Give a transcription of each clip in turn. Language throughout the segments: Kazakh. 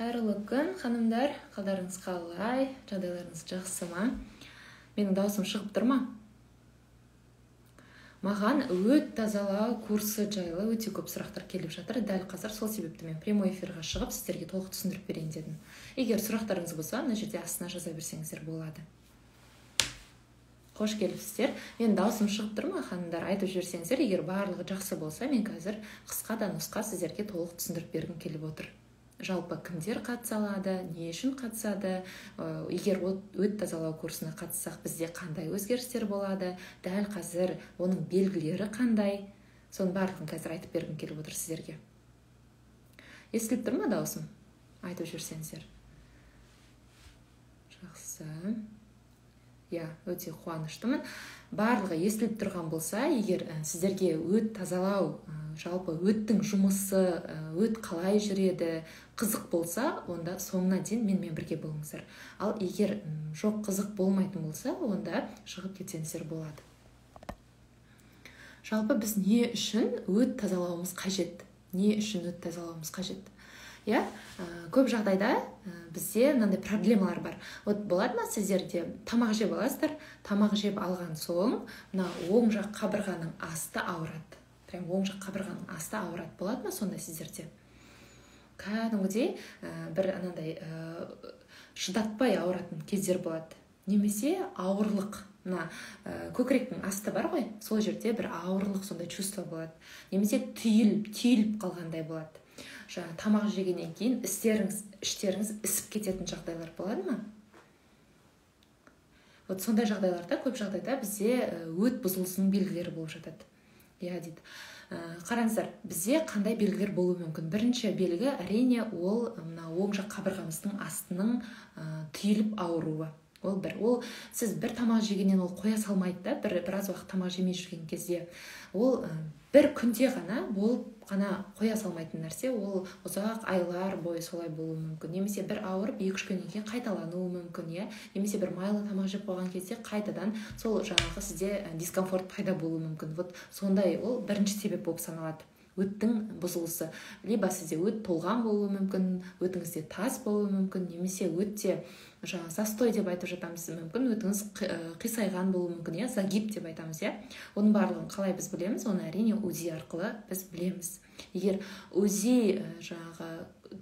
Қайырлы күн, ханымдар! Қалдарыңыз қалай? Жағдайларыңыз жақсы ма? Менің даусым шығып тұр ма? Маған өт тазалау курсы жайлы өте көп сұрақтар келіп жатыр дәл қазір. Сол себепті мен прямой эфирға шығып, сіздерге толық түсіндіріп берейін дедім. Егер сұрақтарыңыз болса, мына жерде астына жаза берсеңіздер болады. Қош келіпсіздер! Менің даусым шығып тұр ма, ханымдар? Айтып жіберсеңіздер. Егер барлығы жақсы болса, мен қазір қысқа да нұсқа сіздерге толық түсіндіріп бергім келіп отыр. Жалпы, кімдер қатыса алады, не үшін қатысады, егер өт тазалау курсына қатыссақ, бізде қандай өзгерістер болады, дәл қазір оның белгілері қандай, соның барлығын қазір айтып бергім келіп отыр сіздерге. Естіліп тұр ма дауысым? Айтып жіберсеңіздер. Жақсы, иә, өте қуаныштымын. Барлығы естіліп тұрған болса, егер сіздерге өт тазалау, жалпы өттің жұмысы, өт қалай жүреді, қызық болса, онда соңына дейін менімен бірге болыңыздар. Ал егер жоқ, қызық болмайтын болса, онда шығып кетсеңіздер болады. Жалпы, біз не үшін өт тазалауымыз қажет? Не үшін өт тазалауымыз қажет? Иә, көп жағдайда бізде мынандай проблемалар бар. Вот болады ма сіздерде, тамақ жеп аласыздар, тамақ жеп алған соң мына оң жақ қабырғаның асты ауырады, прям оң жақ қабырғаның асты ауырады? Болады ма сондай сіздерде? Кәдімгідей бір анандай шыдатпай ауыратын кездер болады немесе ауырлық, мына көкіректің асты бар ғой, сол жерде бір ауырлық, сондай чувство болады немесе түйіліп қалғандай болады. Жаңа тамақ жегеннен кейін іштеріңіз ісіп кететін жағдайлар болады ма? Вот сондай жағдайларда, көп жағдайда бізде өт бұзылысының белгілері болып жатады, иә, дейді. Қараңыздар, бізде қандай белгілер болуы мүмкін? Бірінші белгі, әрине, ол мына оң жақ қабырғамыздың астының түйіліп ауруы. Ол бір, ол сіз бір тамақ жегеннен ол қоя салмайды да. Біраз уақыт тамақ жемей жүрген кезде ол бір күнде ғана болып қана қоя салмайтын нәрсе. Ол ұзақ айлар бойы солай болуы мүмкін немесе бір ауырып, 2-3 күннен кейін қайталануы мүмкін, иә, немесе бір майлы тамақ жеп қойған кезде қайтадан сол жаңағы сізде дискомфорт пайда болуы мүмкін. Вот сондай, ол бірінші себеп болып саналады, өттің бұзылысы. Либо сізде өт толған болуы мүмкін, өтіңізде тас болуы мүмкін немесе өтте жаңағы застой деп айтып жатамыз, мүмкін өтіңіз қисайған болуы мүмкін, иә, загиб деп айтамыз, иә. Оның барлығын қалай біз білеміз? Оны, әрине, УЗИ арқылы біз білеміз. Егер УЗИ жаңағы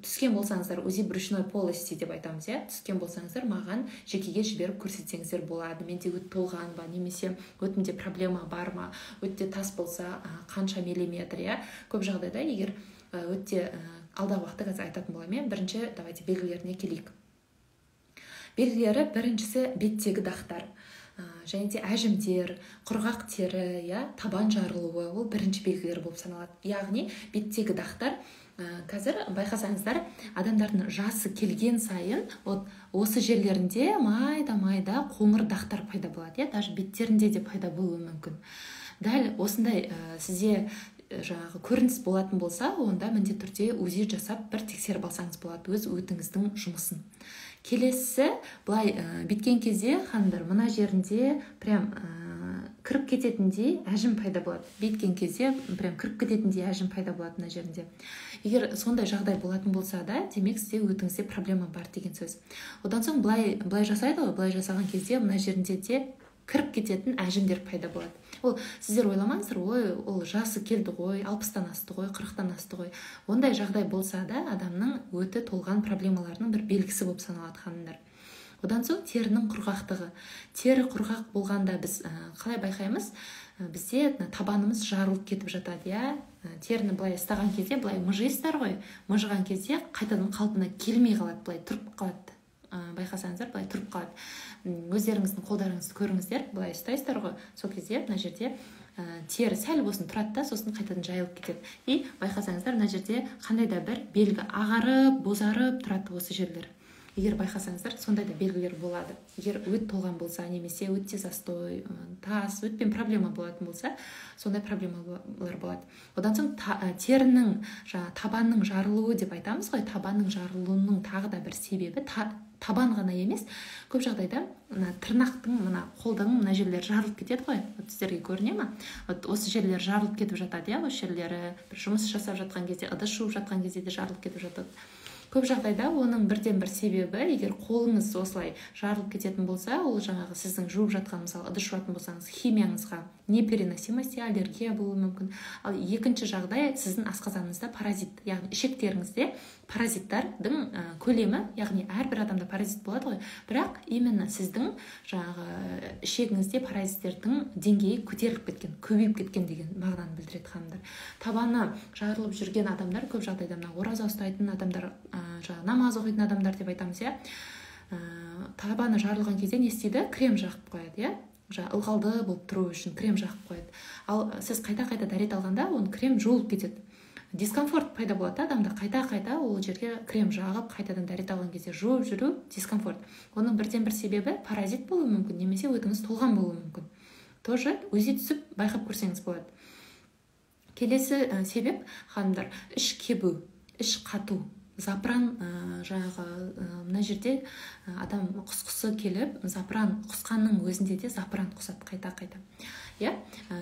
түскен болсаңыздар, УЗИ брюшной полости деп айтамыз, иә, түскен болсаңыздар, маған жекеге жіберіп көрсетсеңіздер болады: менде өт толған ба немесе өтімде проблема бар ма, өтте тас болса, қанша миллиметр, иә. Көп жағдайда егер өтте, алдағы уақытта қазір айтатын боламын, иә. Бірінші давайте белгілеріне келейік. Белгілері: біріншісі – беттегі дақтар және де әжімдер, құрғақ тері, иә, табан жарылуы. Ол бірінші белгілер болып саналады. Яғни беттегі дақтар. Қазір байқасаңыздар, адамдардың жасы келген сайын вот осы жерлерінде майда майда қоңыр дақтар пайда болады, иә, даже беттерінде де пайда болуы мүмкін. Дәл осындай сізде жаңағы көрініс болатын болса, онда міндетті түрде УЗИ жасап, бір тексеріп алсаңыз болады өз өтіңіздің жұмысын. Келесісі былай, бүйткен кезде, ханымдар, мына жерінде прям кіріп кететіндей әжім пайда болады. Бүйткен кезде прям кіріп кететіндей әжім пайда болады мына жерінде. Егер сондай жағдай болатын болса да, демек, сізде өтіңізде проблема бар деген сөз. Одан соң былай былай жасайды ғой, былай жасаған кезде мына жерінде де кіріп кететін әжімдер пайда болады. Ол сіздер ойламаңыздар: «Ой, ол жасы келді ғой, 60-тан асты ғой, 40-тан асты ғой». Ондай жағдай болса да, адамның өті толған проблемаларының бір белгісі болып саналады, ханымдар. Одан соң терінің құрғақтығы. Тері құрғақ болғанда біз қалай байқаймыз? Бізде табанымыз жарылып кетіп жатады, иә. Теріні былай ұстаған кезде, былай мыжисыздар ғой, мыжыған кезде қайтадан қалпына келмей қалады, былай тұрып қалады. Байқасаңыздар, былай тұрып қалады. Өздеріңіздің қолдарыңызды көріңіздер, былай ұстайсыздар ғой, сол кезде мына жерде тері сәл болсын тұрады да, сосын қайтадан жайылып кетеді. И байқасаңыздар, мына жерде қандай да бір белгі, ағарып, бозарып тұрады осы жерлер. Егер байқасаңыздар, сондай да белгілер болады. Егер өт толған болса немесе өтте застой, тас, өтпен проблема болатын болса, сондай проблемалар болады. Одан соң терінің, жаңа табанның жарылуы деп айтамыз ғой. Табанның жарылуының тағы да бір себебі табан ғана емес, көп жағдайда мына тырнақтың, мына қолдың мына жерлері жарылып кетеді ғой. Вот сіздерге көріне ма? Вот осы жерлері жарылып кетіп жатады, иә. Осы жерлері бір жұмыс жасап жатқан кезде, ыдыс жуып жатқан кезде де жарылып кетіп жатады. Көп жағдайда оның бірден бір себебі, егер қолыңыз осылай жарылып кететін болса, ол жаңағы сіздің жуып жатқан, мысалы, ыдыс жуатын болсаңыз, химияңызға непереносимость, аллергия болуы мүмкін. Ал екінші жағдай — сіздің асқазаныңызда паразит, яғни ішектеріңізде паразиттардың көлемі. Яғни әрбір адамда паразит болады ғой, бірақ именно сіздің жаңағы ішегіңізде паразиттердің деңгейі көтеріліп кеткен, көбейіп кеткен деген мағынаны білдіреді, ханымдар. Табаны жарылып жүрген адамдар көп жағдайда мына ораза ұстайтын адамдар, жаңағы намаз оқитын адамдар деп айтамыз, иә. Табаны жарылған кезде не істейді? Крем жағып қояды, иә, жаңағы ылғалды болып тұру үшін крем жағып қояды. Ал сіз қайта қайта дәрет алғанда, оның крем жуылып кетеді, дискомфорт пайда болады да адамда. Қайта қайта ол жерге крем жағып, қайтадан дәрет алған кезде жуып жүру — дискомфорт. Оның бірден бір себебі паразит болуы мүмкін немесе өтіңіз толған болуы мүмкін. Тоже УЗИ түсіп, байқап көрсеңіз болады. Келесі себеп, ханымдар, іш кебу, іш қату, запыран. Жаңағы мына жерде адам құсқысы келіп, запыран құсқанның өзінде де запыран құсады қайта қайта, иә.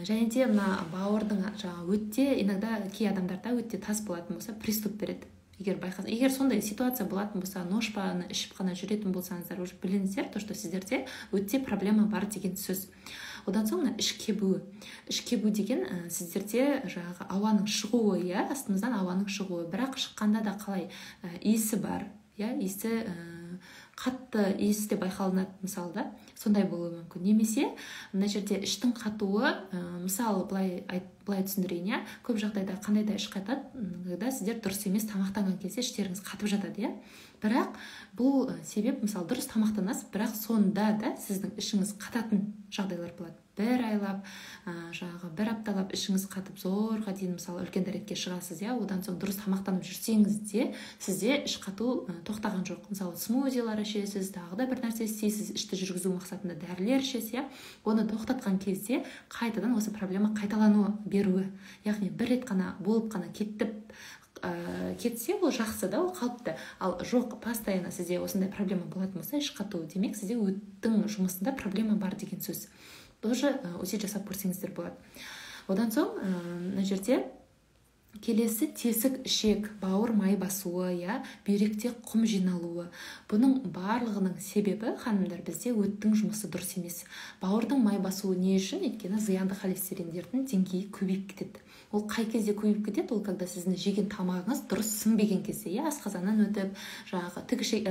Және де мына бауырдың жаңағы өтте, иногда кей адамдарда өтте тас болатын болса, приступ береді. Егер байқаса, егер сондай ситуация болатын болса, но-шпаны ішіп қана жүретін болсаңыздар, уже біліңіздер то, что сіздерде өтте проблема бар деген сөз. Одан соң мына іш кебуі. Іш кебу деген сіздерде жаңағы ауаның шығуы, иә, астымыздан ауаның шығуы, бірақ шыққанда да қалай, иісі бар, иә, иісі қатты, иісі де байқалынады, мысалы да, сондай болуы мүмкін. Немесе мына жерде іштің қатуы. Мысалы, былай айт, былай түсіндірейін, иә. Көп жағдайда қандай да іш қатады? Когда сіздер дұрыс емес тамақтанған кезде іштеріңіз қатып жатады, иә. Бірақ бұл себеп, мысалы, дұрыс тамақтанасыз, бірақ сонда да сіздің ішіңіз қататын жағдайлар болады. Бір айлап, жаңағы бір апталап ішіңіз қатып, зорға дейін, мысалы, үлкен дәретке шығасыз, иә. Одан соң дұрыс тамақтанып жүрсеңіз де, сізде іш қату тоқтаған жоқ. Мысалы, смузилар ішесіз, тағы да бір нәрсе істейсіз, ішті жүргізу мақсатында дәрілер ішесіз, иә. Оны тоқтатқан кезде қайтадан осы проблема қайталану беруі. Яғни бір рет қана болып қана кетіп кетсе, ол жақсы да, ол қалыпты. Ал жоқ, постоянно сізде осындай проблема болатын болса, іш қату, демек, сізде өттің жұмысында проблема бар деген сөз. Тоже УЗИ жасап көрсеңіздер болады. Одан соң мына жерде келесі тесік ішек, бауыр май басуы, иә, бүйректе құм жиналуы. Бұның барлығының себебі, ханымдар, бізде өттің жұмысы дұрыс емес. Бауырдың май басуы не үшін? Өйткені зиянды холестериндердің деңгейі көбейіп кетеді. Ол қай кезде көбейіп кетеді? Ол когда сіздің жеген тамағыңыз дұрыс сіңбеген кезде, иә, асқазаннан өтіп, жаңағы тік ішек,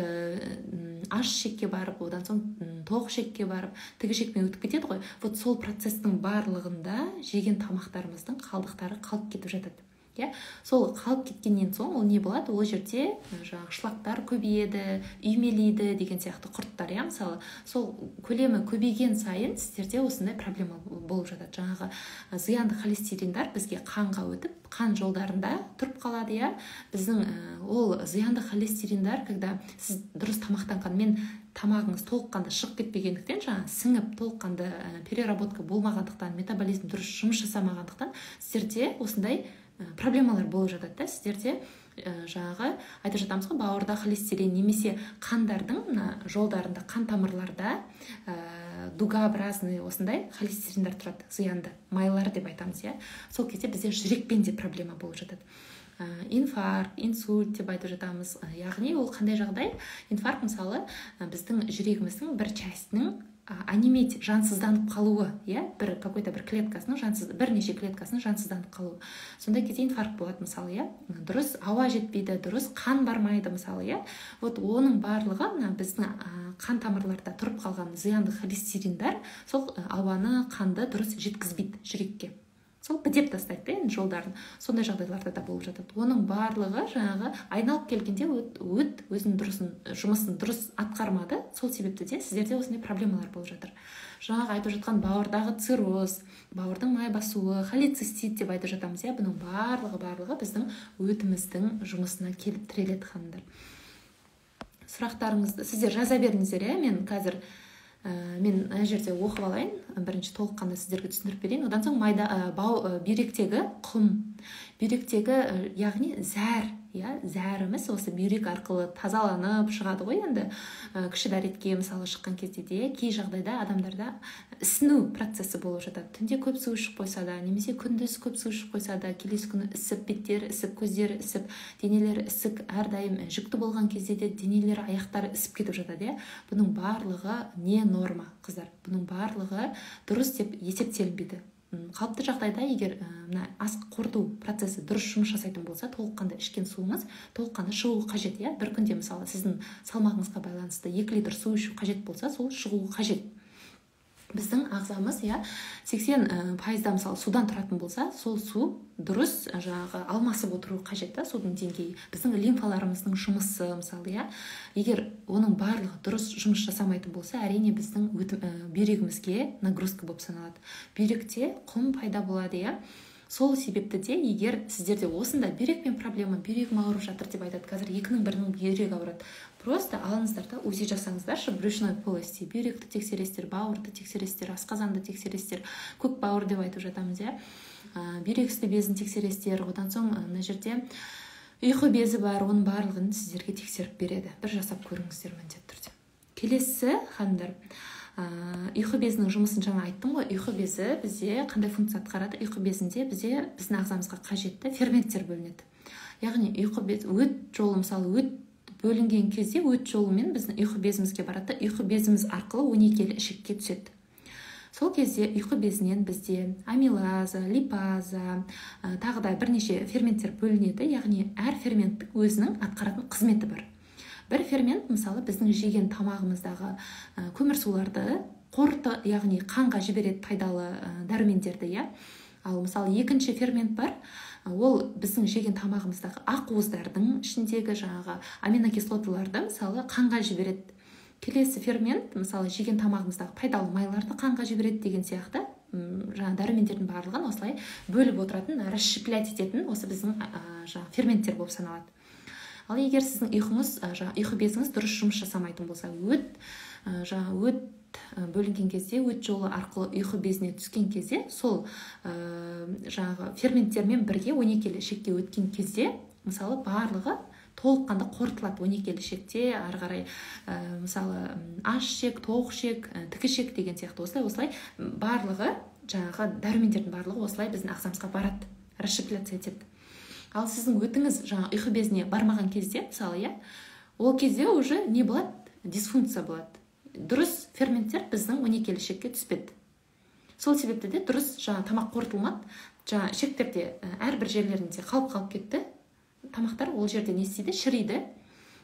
аш ішекке барып, одан соң тоқ ішекке барып, тік ішекпен өтіп кетеді ғой. Вот сол процесстің барлығында жеген тамақтарымыздың қалдықтары қалып кетіп жатады, иә. Сол қалып кеткеннен соң ол не болады? Ол жерде жаңағы шлактар көбейеді, үймелейді деген сияқты құрттар, иә. Мысалы, сол көлемі көбейген сайын сіздерде осындай проблема болып жатады. Жаңағы зиянды холестериндар бізге қанға өтіп, қан жолдарында тұрып қалады, иә. Біздің ол зиянды холестериндар, когда сіз дұрыс тамақтанғанмен, тамағыңыз толыққанды шығып кетпегендіктен, жаңағы сіңіп, толыққанды переработка болмағандықтан, метаболизм дұрыс жұмыс жасамағандықтан, сіздерде осындай проблемалар болып жатады да. Сіздерде жаңағы айтып жатамыз ғой, бауырда холестерин немесе қандардың мына жолдарында, қан тамырларда дугообразный осындай холестериндар тұрады, зиянды майлар деп айтамыз, иә. Сол кезде бізде жүрекпен де проблема болып жатады, инфаркт, инсульт деп айтып жатамыз. Яғни ол қандай жағдай? Инфаркт, мысалы, біздің жүрегіміздің бір частінің онеметь, жансызданып қалуы, иә, бір какой-то бір клеткасының жансыз, бірнеше клеткасының жансызданып қалуы. Сондай кезде инфаркт болады, мысалы, иә. Дұрыс ауа жетпейді, дұрыс қан бармайды, мысалы, иә. Вот оның барлығы мына біздің қан тамырларда тұрып қалған зиянды холестериндар сол ауаны, қанды дұрыс жеткізбейді жүрекке, сол бітеп тастайды да енді жолдарын. Сондай жағдайларда да болып жатады. Оның барлығы жаңағы айналып келгенде өт өзінің дұрысын, жұмысын дұрыс атқармады. Сол себепті де сіздерде осындай проблемалар болып жатыр. Жаңағы айтып жатқан бауырдағы цирроз, бауырдың май басуы, холецистит деп айтып жатамыз, иә. Бұның барлығы біздің өтіміздің жұмысына келіп тіреледі. Ханымдар, сұрақтарыңызды сіздер жаза беріңіздер, иә. Мен қазір мен мына жерде оқып алайын. Бірінші толыққанды сіздерге түсіндіріп берейін. Одан соң майда бүйректегі құм, бүйректегі, яғни зәр, иә, зәріміз осы бүйрек арқылы тазаланып шығады ғой енді. Кіші дәретке мысалы шыққан кезде де кей жағдайда адамдарда ісіну процесі болып жатады. Түнде көп су ішіп қойса да, немесе күндіз көп су ішіп қойса да, келесі күні ісіп, беттері ісіп, көздері ісіп, денелері ісік, әрдайым жүкті болған кезде де денелері, аяқтары ісіп кетіп жатады, иә. Бұның барлығы не норма, қыздар. Бұның барлығы дұрыс деп есептелінбейді. Қалыпты жағдайда егер мына ас қорыту процесі дұрыс жұмыс жасайтын болса, толыққанды ішкен суыңыз толыққанды шығуы қажет, иә. Бір күнде мысалы сіздің салмағыңызға байланысты 2 литр су ішу қажет болса, сол шығуы қажет. Біздің ағзамыз, иә, 80% мысалы судан тұратын болса, сол су дұрыс жаңағы алмасып отыруы қажет та, судың деңгейі. Біздің лимфаларымыздың жұмысы мысалы, иә, егер оның барлығы дұрыс жұмыс жасамайтын болса, әрине біздің бүйрегімізге нагрузка болып саналады. Бүйректе құм пайда болады, иә. Сол себепті де егер сіздерде осындай бүйрекпен проблема, бүйрегім ауырып жатыр деп айтады, қазір 2-нің бірінің бүйрегі ауырады. Просто алыңыздар да УЗИ жасаңыздаршы брюшной полости, бүйректі тексересіздер, бауырды тексересіздер, асқазанды тексересіздер, көк бауыр деп айтып жатамыз, иә. Бүйрек үсті безін тексересіздер, одан соң мына жерде ұйқы безі бар, оның барлығын сіздерге тексеріп береді. Бір жасап көріңіздер міндетті түрде. Келесі, ханымдар, ұйқы безінің жұмысын жаңа айттым ғой. Ұйқы безі бізде қандай функция атқарады? Ұйқы безінде бізде біздің ағзамызға қажетті ферменттер бөлінеді. Яғни ұйқы без, өт жолы, мысалы өт бөлінген кезде өт жолымен біздің ұйқы безімізге барады, ұйқы безіміз арқылы 12 ішекке түседі. Сол кезде ұйқы безінен бізде амилаза, липаза, тағы да бірнеше ферменттер бөлінеді. Яғни әр ферменттің өзінің атқаратын қызметі бар. Бір фермент, мысалы, біздің жеген тамағымыздағы көмірсуларды қорыты, яғни қанға жібереді пайдалы дәрумендерді, иә. Ал мысалы екінші фермент бар, ол біздің жеген тамағымыздағы ақуыздардың ішіндегі жаңағы аминокислоталарды мысалы қанға жібереді. Келесі фермент, мысалы, жеген тамағымыздағы пайдалы майларды қанға жібереді деген сияқты, жаңа дәрумендердің барлығын осылай бөліп отыратын, расщеплять ететін осы біздің жаңа ферменттер болып саналады. Ал егер сіздің ұйқыңыз, жаңа ұйқы безіңіз дұрыс жұмыс жасамайтын болса, өт жаңа өт бөлінген кезде, өт жолы арқылы ұйқы безіне түскен кезде, сол жаңағы ферменттермен бірге 12 ішекке өткен кезде, мысалы, барлығы толыққанды қорытылады. 12 ішекте ары қарай, мысалы, аш ішек, тоқ ішек, тік ішек деген сияқты осылай барлығы жаңағы дәрумендердің барлығы осылай біздің ағзамызға барады, расщепляция етеді. Ал сіздің өтіңіз жаңа ұйқы безіне бармаған кезде, мысалы, иә, ол кезде уже не болады? Дисфункция болады. Дұрыс ферменттер біздің 12 ішекке түспеді. Сол себепті де дұрыс жаңа тамақ қорытылмады. Жаңа ішектерде әрбір жерлерінде қалып кетті. Тамақтар ол жерде не істейді? Шіриді.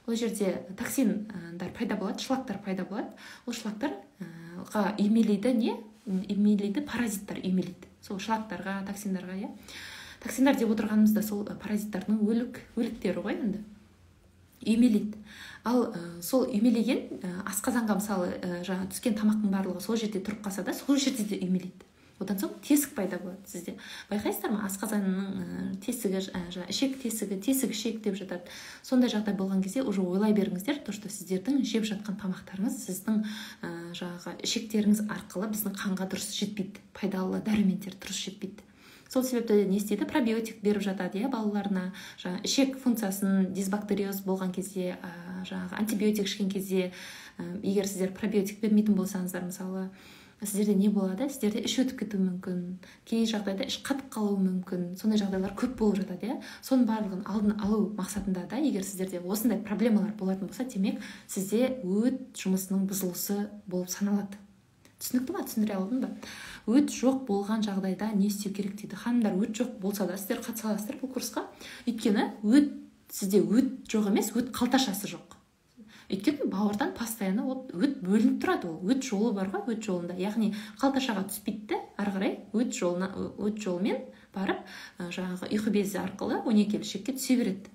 Ол жерде токсиндар пайда болады, шлактар пайда болады. Ол шлактарға үймелейді не? Үймелейді, паразиттар үймелейді. Сол шлактарға, токсиндарға, иә. Токсиндар деп отырғанымыз да сол паразиттардың өліктері ғой енді. Үймелейді. Ал сол үймелеген асқазанға мысалы жаңа түскен тамақтың барлығы сол жерде тұрып қалса да, сол жерде де үймелейді. Одан соң тесік пайда болады сізде. Байқайсыздар ма, асқазанның тесігі, жаңа ішек тесігі, тесік ішек деп жатады. Сондай жағдай болған кезде уже ойлай беріңіздер, то что сіздердің жеп жатқан тамақтарыңыз сіздің жаңағы ішектеріңіз арқылы біздің қанға дұрыс жетпейді, пайдалы дәрумендер дұрыс жетпейді. Сол себепті не істейді? Пробиотик беріп жатады, иә, балаларына. Жаңа ішек функциясын дисбактериоз болған кезде, жаңағы антибиотик ішкен кезде, егер сіздер пробиотик бермейтін болсаңыздар, мысалы, сіздерде не болады? Сіздерде іш өтіп кетуі мүмкін, кей жағдайда іш қатып қалуы мүмкін. Сондай жағдайлар көп болып жатады, иә. Соның барлығын алдын алу мақсатында да, егер сіздерде осындай проблемалар болатын болса, демек сізде өт жұмысының бұзылысы болып саналады. Түсінікті ма? Түсіндіре алдым ба? Өт жоқ болған жағдайда не істеу керек дейді. Ханымдар, өт жоқ болса да сіздер қатыса аласыздар бұл курсқа. Өйткені өт, сізде өт жоқ емес, өт қалташасы жоқ. Өйткені бауырдан постоянно өт бөлініп тұрады, ол өт жолы бар ғой, өт жолында. Яғни қалташаға түспейді де, ары қарай өт жолына, өт жолымен барып, жаңағы ұйқы безі арқылы 12 ішекке түсе береді.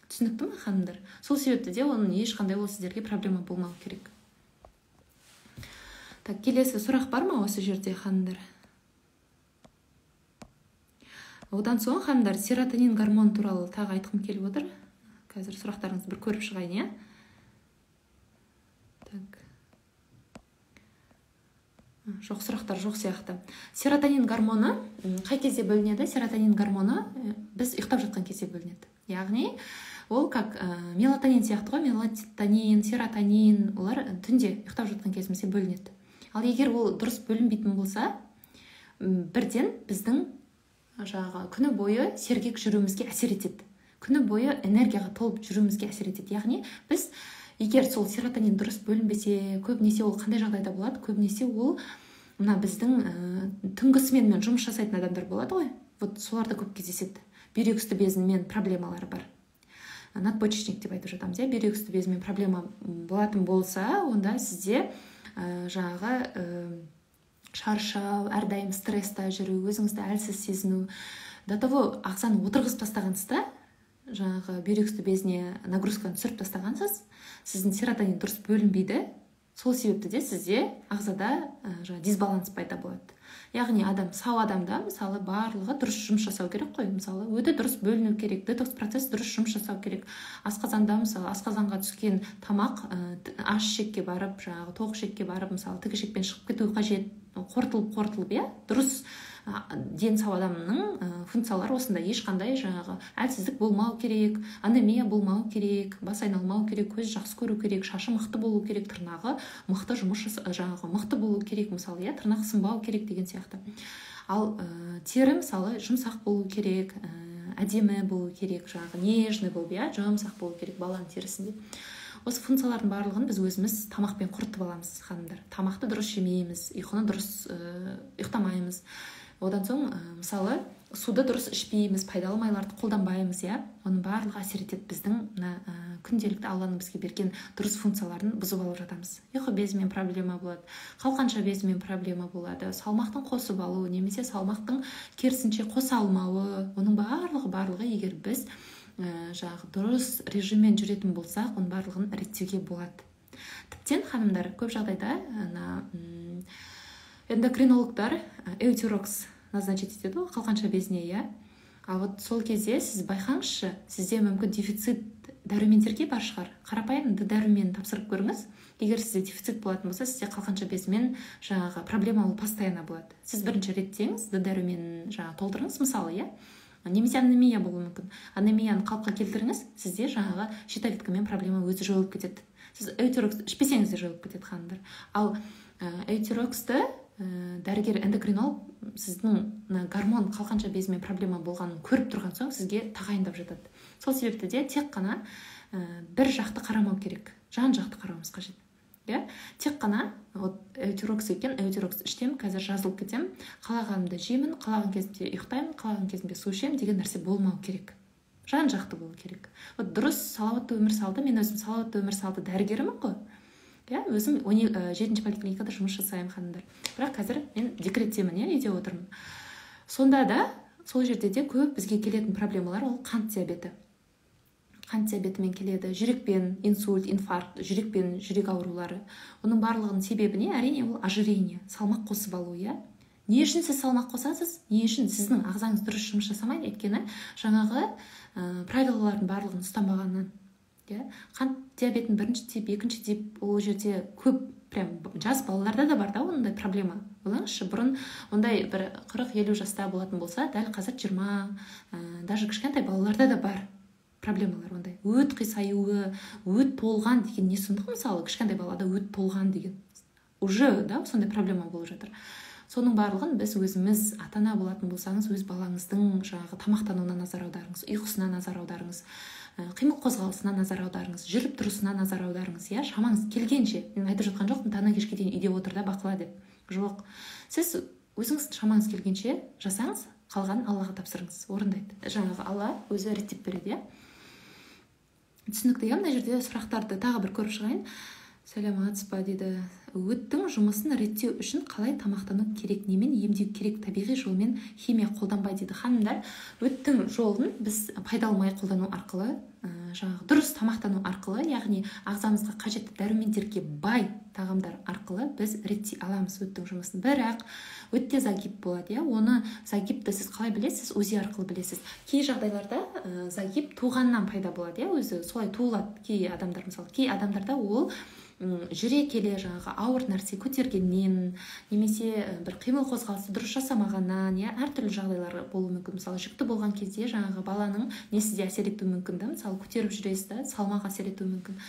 Түсінікті ма, ханымдар? Сол себепті де оның ешқандай ол сіздерге проблема болмау керек. Так, келесі сұрақ бар ма осы жерде, ханымдар? Одан соң, ханымдар, серотонин гормон туралы тағы айтқым келіп отыр. Қазір сұрақтарыңызды бір көріп шығайын, иә? Так. Жоқ, сұрақтар жоқ сияқты. Серотонин гормоны қай кезде бөлінеді? Серотонин гормоны біз ұйықтап жатқан кезде бөлінеді. Яғни ол как мелатонин сияқты ғой, мелатонин, серотонин, олар түнде ұйықтап жатқан кезімізде бөлінеді. Ал егер ол дұрыс бөлінбейтін болса, бірден біздің жаңағы күні бойы сергек жүруімізге әсер етеді. Күні бойы энергияға толып жүруімізге әсер етеді. Яғни біз егер сол серотонин дұрыс бөлінбесе, көбінесе ол қандай жағдайда болады? Көбінесе ол мына біздің түнгі сменмен жұмыс жасайтын адамдар болады ғой, вот соларда көп кездеседі. Бүйрек үсті безімен проблемалары бар, надпочечник деп айтып жатамыз, иә. Бүйрек үсті безімен проблема болатын болса, онда сізде жаңағы шаршау, әрдайым стресста жүру, өзіңізді әлсіз сезіну, до того ағзаны отырғызып тастағансыз да, жаңағы бүйрек үсті безіне нагрузканы түсіріп тастағансыз, сіздің серотонин дұрыс бөлінбейді. Сол себепті де сізде ағзада жаңағы дисбаланс пайда болады. Яғни адам, сау адамда, мысалы, барлығы дұрыс жұмыс жасау керек қой. Мысалы, өті дұрыс бөліну керек, детокс процесс дұрыс жұмыс жасау керек. Асқазанда, мысалы, асқазанға түскен тамақ аш ішекке барып, жаңағы тоқ ішекке барып, мысалы, тік ішекпен шығып кетуі қажет, қорытылып қорытылып, иә. Дұрыс дені сау адамның функциялары осындай: ешқандай жаңағы әлсіздік болмау керек, анемия болмау керек, бас айналмау керек, көз жақсы көру керек, шашы мықты болу керек, тырнағы мықты жұмыс жаңағы мықты болу керек, мысалы, иә, тырнақ сынбау керек деген сияқты. Ал тері, мысалы, жұмсақ болу керек, әдемі болу керек, жаңағы нежный болып, иә, жұмсақ болу керек баланың терісінде. Осы функциялардың барлығын біз өзіміз тамақпен құртып аламыз, ханымдар. Тамақты дұрыс жемейміз, ұйқыны дұрыс ұйықтамаймыз, одан соң мысалы, суды дұрыс ішпейміз, пайдалы майларды қолданбаймыз, иә. Оның барлығы әсер етеді. Біздің мына күнделікті Алланың бізге берген дұрыс функцияларын бұзып алып жатамыз. Ұйқы безімен проблема болады, қалқанша безімен проблема болады, салмақтың қосып алуы немесе салмақтың керісінше қоса алмауы, оның барлығы егер біз жаңағы дұрыс режиммен жүретін болсақ, оның барлығын реттеуге болады. Тіптен, ханымдар, көп жағдайда ана эндокринологтар эутирокс назначить етеді ғой қалқанша безіне, иә. А вот сол кезде сіз байқаңызшы, сізде мүмкін дефицит дәрумендерге бар шығар. Қарапайым Д дәруменін тапсырып көріңіз. Егер сізде дефицит болатын болса, сізде қалқанша безімен жаңағы проблема ол постоянно болады. Сіз бірінші реттеңіз, Д дәруменін жаңағы толтырыңыз, мысалы, иә. Немесе анемия болуы мүмкін. Анемияны қалыпқа келтіріңіз, сізде жаңағы щитовидкамен проблема өзі жойылып кетеді. Сіз эутирокс ішпесеңіз де жойылып кетеді, ханымдар. Ал эутироксты дәрігер эндокринолог сіздің мына гормон қалқанша безімен проблема болғанын көріп тұрған соң, сізге тағайындап жатады. Сол себепті де тек қана бір жақты қарамау керек, жан жақты қарауымыз қажет, иә. Тек қана вот эутирокс екен, эутирокс іштем, қазір жазылып кетемін, қалағанымды жеймін, қалаған кезімде ұйықтаймын, қалаған кезімде су ішемін деген нәрсе болмау керек. Жан жақты болу керек. Вот дұрыс салауатты өмір салты, мен өзім салауатты өмір салты дәрігерімін ғой, иә. Өзім жетінші поликлиникада жұмыс жасаймын, ханымдар, бірақ қазір мен декреттемін, иә, үйде отырмын. Сонда да сол жерде де көп бізге келетін проблемалар ол қант диабеті. Қант диабетімен келеді, жүрекпен, инсульт, инфаркт, жүрекпен, жүрек аурулары. Оның барлығының себебі не? Әрине, ол ожирение, салмақ қосып алу, иә. Не үшін сіз салмақ қосасыз? Не үшін сіздің ағзаңыз дұрыс жұмыс жасамайды? Өйткені жаңағы правилалардың барлығын ұстанбағаннан, иә. Қант диабетін бірінші тип, екінші тип, ол жерде көп, прям жас балаларда да бар да ондай проблема. Ойлаңызшы, бұрын ондай бір 40-50 жаста болатын болса, дәл қазір 20, даже кішкентай балаларда да бар проблемалар ондай. Өт қисаюы, өт толған деген не сұмдық? Мысалы, кішкентай балада өт толған деген уже да сондай проблема болып жатыр. Соның барлығын біз өзіміз, ата ана болатын болсаңыз, өз балаңыздың жаңағы тамақтануына назар аударыңыз, ұйқысына назар аударыңыз, қимыл қозғалысына назар аударыңыз, жүріп тұрысына назар аударыңыз, иә. Шамаңыз келгенше, мен айтып жатқан жоқпын таңнан кешке дейін үйде отыр да бақыла деп, жоқ. Сіз өзіңіз шамаңыз келгенше жасаңыз, қалғанын Аллаға тапсырыңыз, орындайды жаңағы, Алла өзі реттеп береді, иә. Түсінікті, иә? Мына жерде сұрақтарды тағы бір көріп шығайын. Сәлеметсіз ба дейді. Өттің жұмысын реттеу үшін қалай тамақтану керек, немен емдеу керек, табиғи жолмен, химия қолданбай дейді. Ханымдар, өттің жолын біз пайдалы май қолдану арқылы, жаңағы дұрыс тамақтану арқылы, яғни ағзамызға қажетті дәрумендерге бай тағамдар арқылы біз реттей аламыз өттің жұмысын. Бірақ өтте загиб болады, иә. Оны, загибті сіз қалай білесіз? УЗИ арқылы білесіз. Кей жағдайларда загиб туғаннан пайда болады, иә, өзі солай туылады кей адамдар. Мысалы, кей адамдарда ол Жүре келе жаңағы ауыр нәрсе көтергеннен немесе бір қимыл қозғалысты дұрыс жасамағаннан, иә, әртүрлі жағдайлар болуы мүмкін. Мысалы, жүкті болған кезде жаңағы баланың несі де әсер етуі мүмкін да, мысалы, көтеріп жүресіз да, салмақ әсер етуі мүмкін.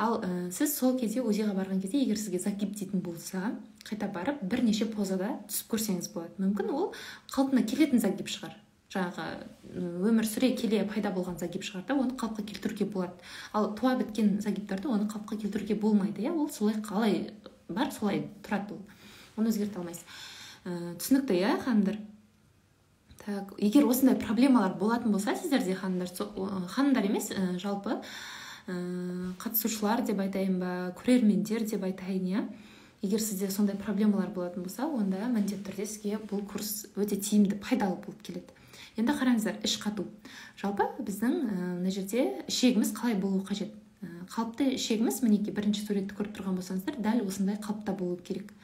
Ал сіз сол кезде УЗИ-ға барған кезде, егер сізге загиб дейтін болса, қайта барып бірнеше позада түсіп көрсеңіз болады. Мүмкін, ол қалпына келетін загиб шығар, жаңағы өмір сүре келе пайда болған загиб шығар да, оны қалыпқа келтіруге болады. Ал туа біткен загибтарды, оны қалыпқа келтіруге болмайды, иә, ол солай қалай бар, солай тұрады, ол оны өзгерте алмайсыз. Түсінікті, иә, ханымдар? Так, егер осындай проблемалар болатын болса сіздерде, ханымдар, ханымдар емес, жалпы қатысушылар деп айтайын ба, көрермендер деп айтайын, иә, егер сізде сондай проблемалар болатын болса, онда міндетті түрде сізге бұл курс өте тиімді, пайдалы болып келеді. Енді қараңыздар, іш қату. Жалпы біздің мына жерде ішегіміз қалай болуы қажет? Қалыпты ішегіміз, мінекей, бірінші суретті көріп тұрған болсаңыздар, дәл осындай қалыпта болу керек.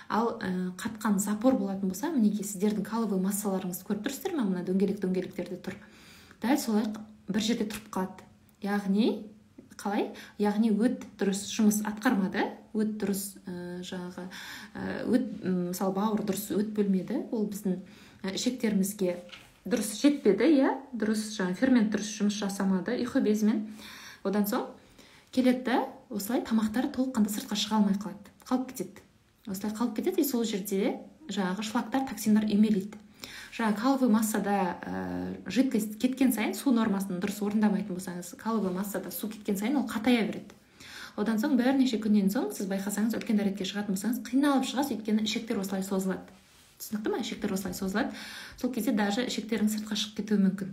Ал қатқан, запор болатын болса, мінекей, сіздердің каловый массаларыңызды көріп тұрсыздар ма? Мына дөңгелек дөңгелектерде тұр, дәл солай бір жерде тұрып қалады. Яғни қалай? Яғни өт дұрыс жұмыс атқармады, өт дұрыс жаңағы өт, мысалы, бауыр дұрыс өт бөлмеді, ол біздің ішектерімізге дұрыс жетпеді, иә, дұрыс жаңағы фермент дұрыс жұмыс жасамады ұйқы безімен. Одан соң келеді да, осылай тамақтар толыққанды сыртқа шыға алмай қалады, қалып кетеді, осылай қалып кетеді. И сол жерде жаңағы шлактар, токсиндар үймелейді. Жаңағы каловый массада жидкость кеткен сайын, су нормасын дұрыс орындамайтын болсаңыз, каловый массада су кеткен сайын ол қатая береді. Одан соң бірнеше күннен соң сіз байқасаңыз, үлкен дәретке шығатын болсаңыз, қиналып шығасыз, өйткені ішектер осылай созылады. Түсінікті ма? Ішектер осылай созылады. Сол кезде даже ішектеріңіз сыртқа шығып кетуі мүмкін.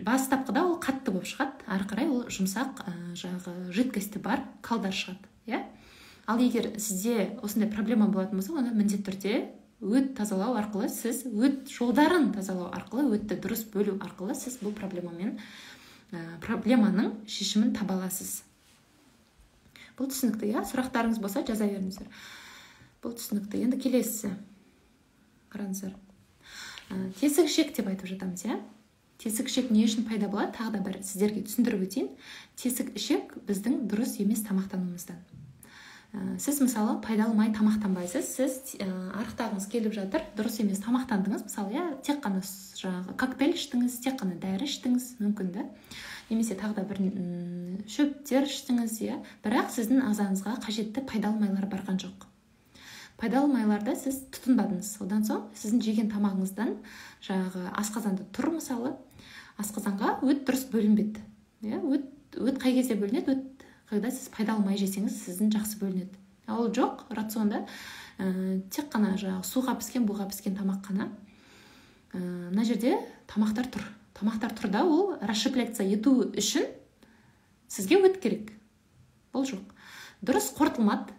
Бастапқыда ол қатты болып шығады, ары қарай ол жұмсақ, жаңағы жидкости бар калдар шығады, иә. Ал егер сізде осындай проблема болатын болса, оны міндетті түрде өт тазалау арқылы, сіз өт жолдарын тазалау арқылы, өтті дұрыс бөлу арқылы сіз бұл проблеманың шешімін таба аласыз. Бұл түсінікті, иә? Сұрақтарыңыз болса, жаза беріңіздер. Бұл түсінікті. Енді келесісі, қараңыздар, тесік ішек деп айтып жатамыз, иә. Тесік ішек не үшін пайда болады? Тағы да бір сіздерге түсіндіріп өтейін. Тесік ішек біздің дұрыс емес тамақтануымыздан. Сіз, мысалы, пайдалы май тамақтанбайсыз, сіз арықтағыңыз келіп жатыр, дұрыс емес тамақтандыңыз, мысалы, иә, тек қана жаңағы коктейль іштіңіз, тек қана дәрі іштіңіз мүмкін да, немесе тағы да бір шөптер іштіңіз, иә, бірақ сіздің ағзаңызға қажетті пайдалы майлар барған жоқ, пайдалы майларды сіз тұтынбадыңыз. Одан соң сіздің жеген тамағыңыздан жаңағы асқазанда тұр, мысалы, асқазанға өт дұрыс бөлінбеді, иә. Өт қай кезде бөлінеді? Өт, когда сіз пайдалы май жесеңіз, сіздің жақсы бөлінеді. Ал ол жоқ рационда, тек қана жаңағы суға піскен, буға піскен тамақ қана. Мына жерде тамақтар тұр, тамақтар тұр да, ол расщепляться ету үшін сізге өт керек, ол жоқ, дұрыс қорытылмады.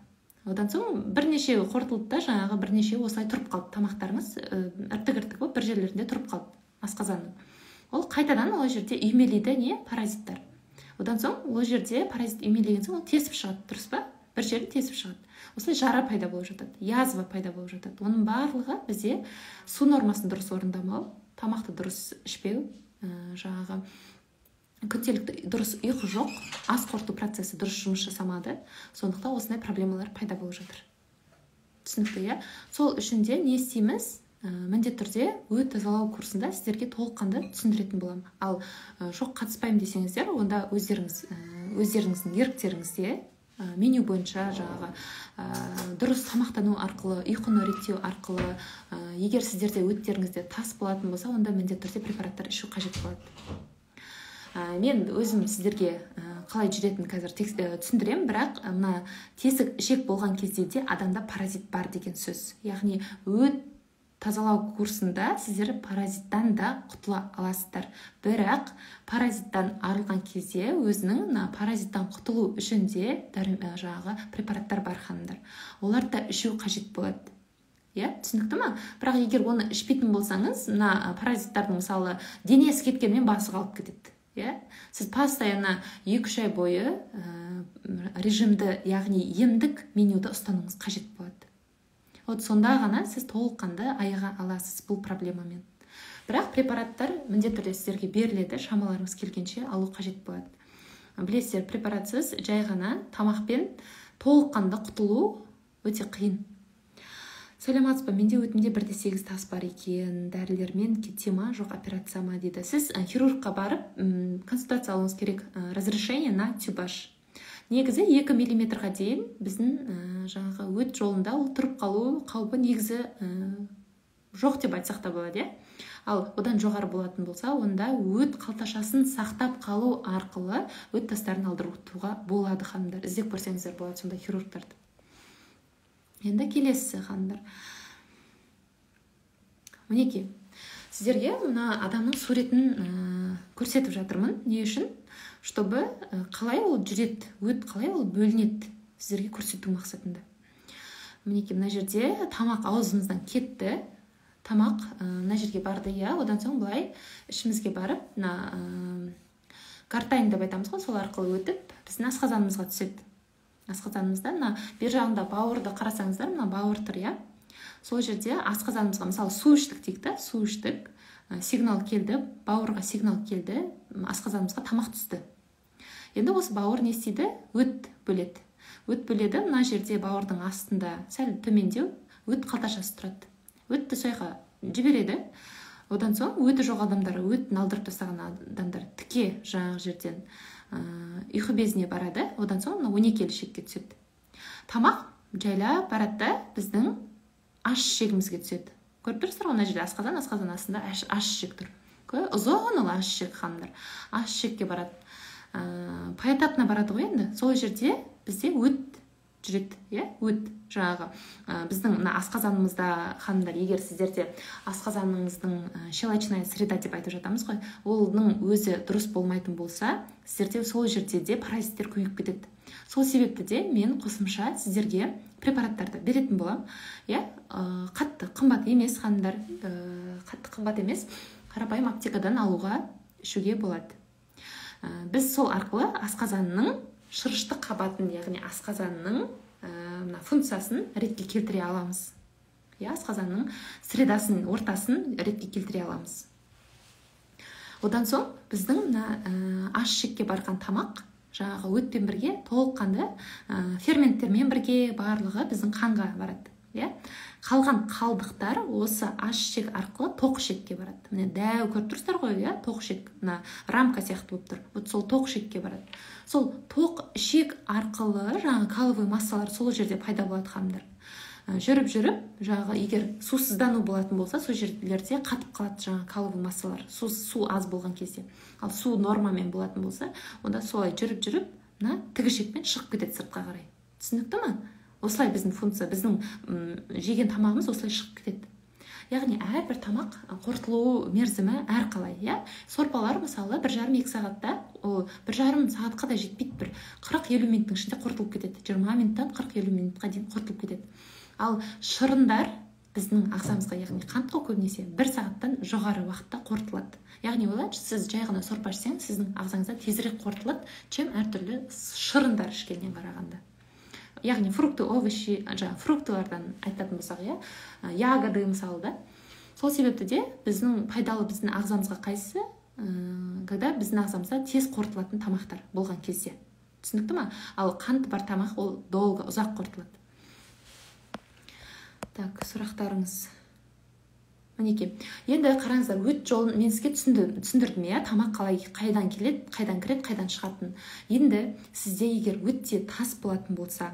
Одан соң бірнеше қорытылды да, жаңағы бірнеше осылай тұрып қалды тамақтарыңыз, іртік іртік болып бір жерлерінде тұрып қалды асқазанның. Ол қайтадан ол жерде үймелейді, не, паразиттар. Одан соң ол жерде паразит үймелеген соң, ол тесіп шығады, дұрыс па? Бір жерін тесіп шығады, осылай жара пайда болып жатады, язва пайда болып жатады. Оның барлығы бізде су нормасын дұрыс орындамау, тамақты дұрыс ішпеу, жаңағы күнделікті дұрыс ұйқы жоқ, ас қорыту процесі дұрыс жұмыс жасамады. Сондықтан осындай проблемалар пайда болып жатыр. Түсінікті, иә? Сол үшін де не істейміз? Міндетті түрде өт тазалау курсында сіздерге толыққанды түсіндіретін боламын. Ал жоқ, қатыспаймын десеңіздер, онда өздеріңіздің еріктеріңізде, меню бойынша жаңағы дұрыс тамақтану арқылы, ұйқыны реттеу арқылы, егер сіздерде өттеріңізде тас болатын болса, онда міндетті түрде препараттар ішу қажет болады. Мен өзім сіздерге қалай жүретінін қазір түсіндіремін. Бірақ мына тесік ішек болған кезде де адамда паразит бар деген сөз. Яғни өт тазалау курсында сіздер паразиттан да құтыла аласыздар. Бірақ паразиттан арылған кезде өзінің мына паразиттан құтылу үшін де жаңағы препараттар бар, ханымдар, оларды да ішу қажет болады, иә. Түсінікті ма? Бірақ егер оны ішпейтін болсаңыз, мына паразиттардың, мысалы, денесі кеткенмен басы қалып кетеді, иә. Сіз постоянно 2-3 ай бойы режимді, яғни емдік менюді ұстануыңыз қажет болады. Вот сонда ғана сіз толыққанды айыға аласыз бұл проблемамен. Бірақ препараттар міндетті түрде сіздерге беріледі, шамаларыңыз келгенше алу қажет болады. Білесіздер, препаратсыз жай ғана тамақпен толыққанды құтылу өте қиын. Сәлеметсіз ба, менде өтімде 1,8 тас бар екен, дәрілермен кете ма, жоқ операция ма дейді. Сіз хирургқа барып консультация алуыңыз керек, разрешение на тюбаж. Негізі 2 миллиметрға дейін біздің жаңағы өт жолында ол тұрып қалу қаупі негізі жоқ деп айтсақ та болады, иә. Ал одан жоғары болатын болса, онда өт қалташасын сақтап қалу арқылы өт тастарын алдыртуға болады, ханымдар. Іздеп көрсеңіздер болады сондай хирургтарды. Енді келесісі, ханымдар, мінекей, сіздерге мына адамның суретін көрсетіп жатырмын. Не үшін? Чтобы қалай ол жүреді, өт қалай ол бөлінеді, сіздерге көрсету мақсатында. Мінекей, мына жерде тамақ аузымыздан кетті, тамақ мына жерге барды, иә. Одан соң былай ішімізге барып, мына гортань деп айтамыз ғой, сол арқылы өтіп, біздің асқазанымызға түседі. Асқазанымызда мына бер жағында бауырды қарасаңыздар, мына бауыр тұр, иә. Сол жерде асқазанымызға, мысалы, су іштік дейік та, су іштік, сигнал келді, бауырға сигнал келді, асқазанымызға тамақ түсті. Енді осы бауыр не істейді? Өт бөледі, өт бөледі. Мына жерде, бауырдың астында, сәл төмендеу өт қалташасы тұрады. Өтті сол жаққа жібереді. Одан соң өті жоқ адамдар, өтін алдырып тастаған адамдар тіке жаңағы жерден ұйқы безіне барады. Одан соң мына 12 ішекке түседі. Тамақ жайлап барады да, біздің аш ішегімізге түседі. Көріп тұрсыздар ғой, мына жерде асқазан, асқазан астында аш ішек тұр, ұзын ол аш ішек, ханымдар. Аш ішекке барады, поэтапно барады ғой. Енді сол жерде бізде өт жүреді, иә. Өт жаңағы біздің мына асқазанымызда, ханымдар, егер сіздерде асқазаныңыздың щелочная среда деп айтып жатамыз ғой, оның өзі дұрыс болмайтын болса, сіздерде сол жерде де паразиттер көбейіп кетеді. Сол себепті де мен қосымша сіздерге препараттарды беретін боламын, иә. Қатты қымбат емес, ханымдар, қатты қымбат емес, қарапайым аптекадан алуға, ішуге болады. Біз сол арқылы асқазанның шырышты қабатын, яғни асқазанның мына функциясын ретке келтіре аламыз, иә, асқазанның средасын, ортасын ретке келтіре аламыз. Одан соң біздің мына аш ішекке барған тамақ жаңағы өтпен бірге толыққанды ферменттермен бірге барлығы біздің қанға барады, иә. Қалған қалдықтар осы аш ішек арқылы тоқ ішекке барады. Міне, дәу көріп тұрсыздар ғой, иә, тоқ ішек мына рамка сияқты болып тұр, вот сол тоқ ішекке барады. Сол тоқ ішек арқылы жаңағы каловый массалар сол жерде пайда болады, ханымдар. Жүріп жүріп жаңағы егер сусыздану болатын болса, сол жерлерде қатып қалады жаңағы каловый массалар, су аз болған кезде. Ал су нормамен болатын болса, онда солай жүріп жүріп мына тік ішекпен шығып кетеді сыртқа қарай. Түсінікті ма? Осылай біздің функция, біздің жеген тамағымыз осылай шығып кетеді. Яғни әрбір тамақ қорытылу мерзімі әрқалай, иә. Сорпалар, мысалы, 1,5-2 сағатта, ол 1,5 сағатқа да жетпейді, бір 40-50 минуттың ішінде қорытылып кетеді, 20 минуттан 40-50 минутқа дейін қорытылып кетеді. Ал шырындар біздің ағзамызға, яғни қант қой көбінесе, 1 сағаттан жоғары уақытта қорытылады. Яғни ойлаңызшы, сіз жай ғана сорпа ішсеңіз, сіздің ағзаңызда тезірек қорытылады, чем әртүрлі шырындар ішкеннен қарағанда. Яғни фрукты, овощи, жаңағы фруктылардан айтатын болсақ, иә, ягоды мысалы да. Сол себепті де біздің пайдалы біздің ағзамызға қайсысы, когда біздің ағзамызда тез қорытылатын тамақтар болған кезде. Түсінікті ма? Ал қанты бар тамақ ол долго, ұзақ қорытылады. Так, сұрақтарыңыз. Мінекей, енді қараңыздар, өт жолын мен сізге түсіндірдім, иә, тамақ қалай, қайдан келеді, қайдан кіреді, қайдан шығатынын. Енді сізде егер өтте тас болатын болса,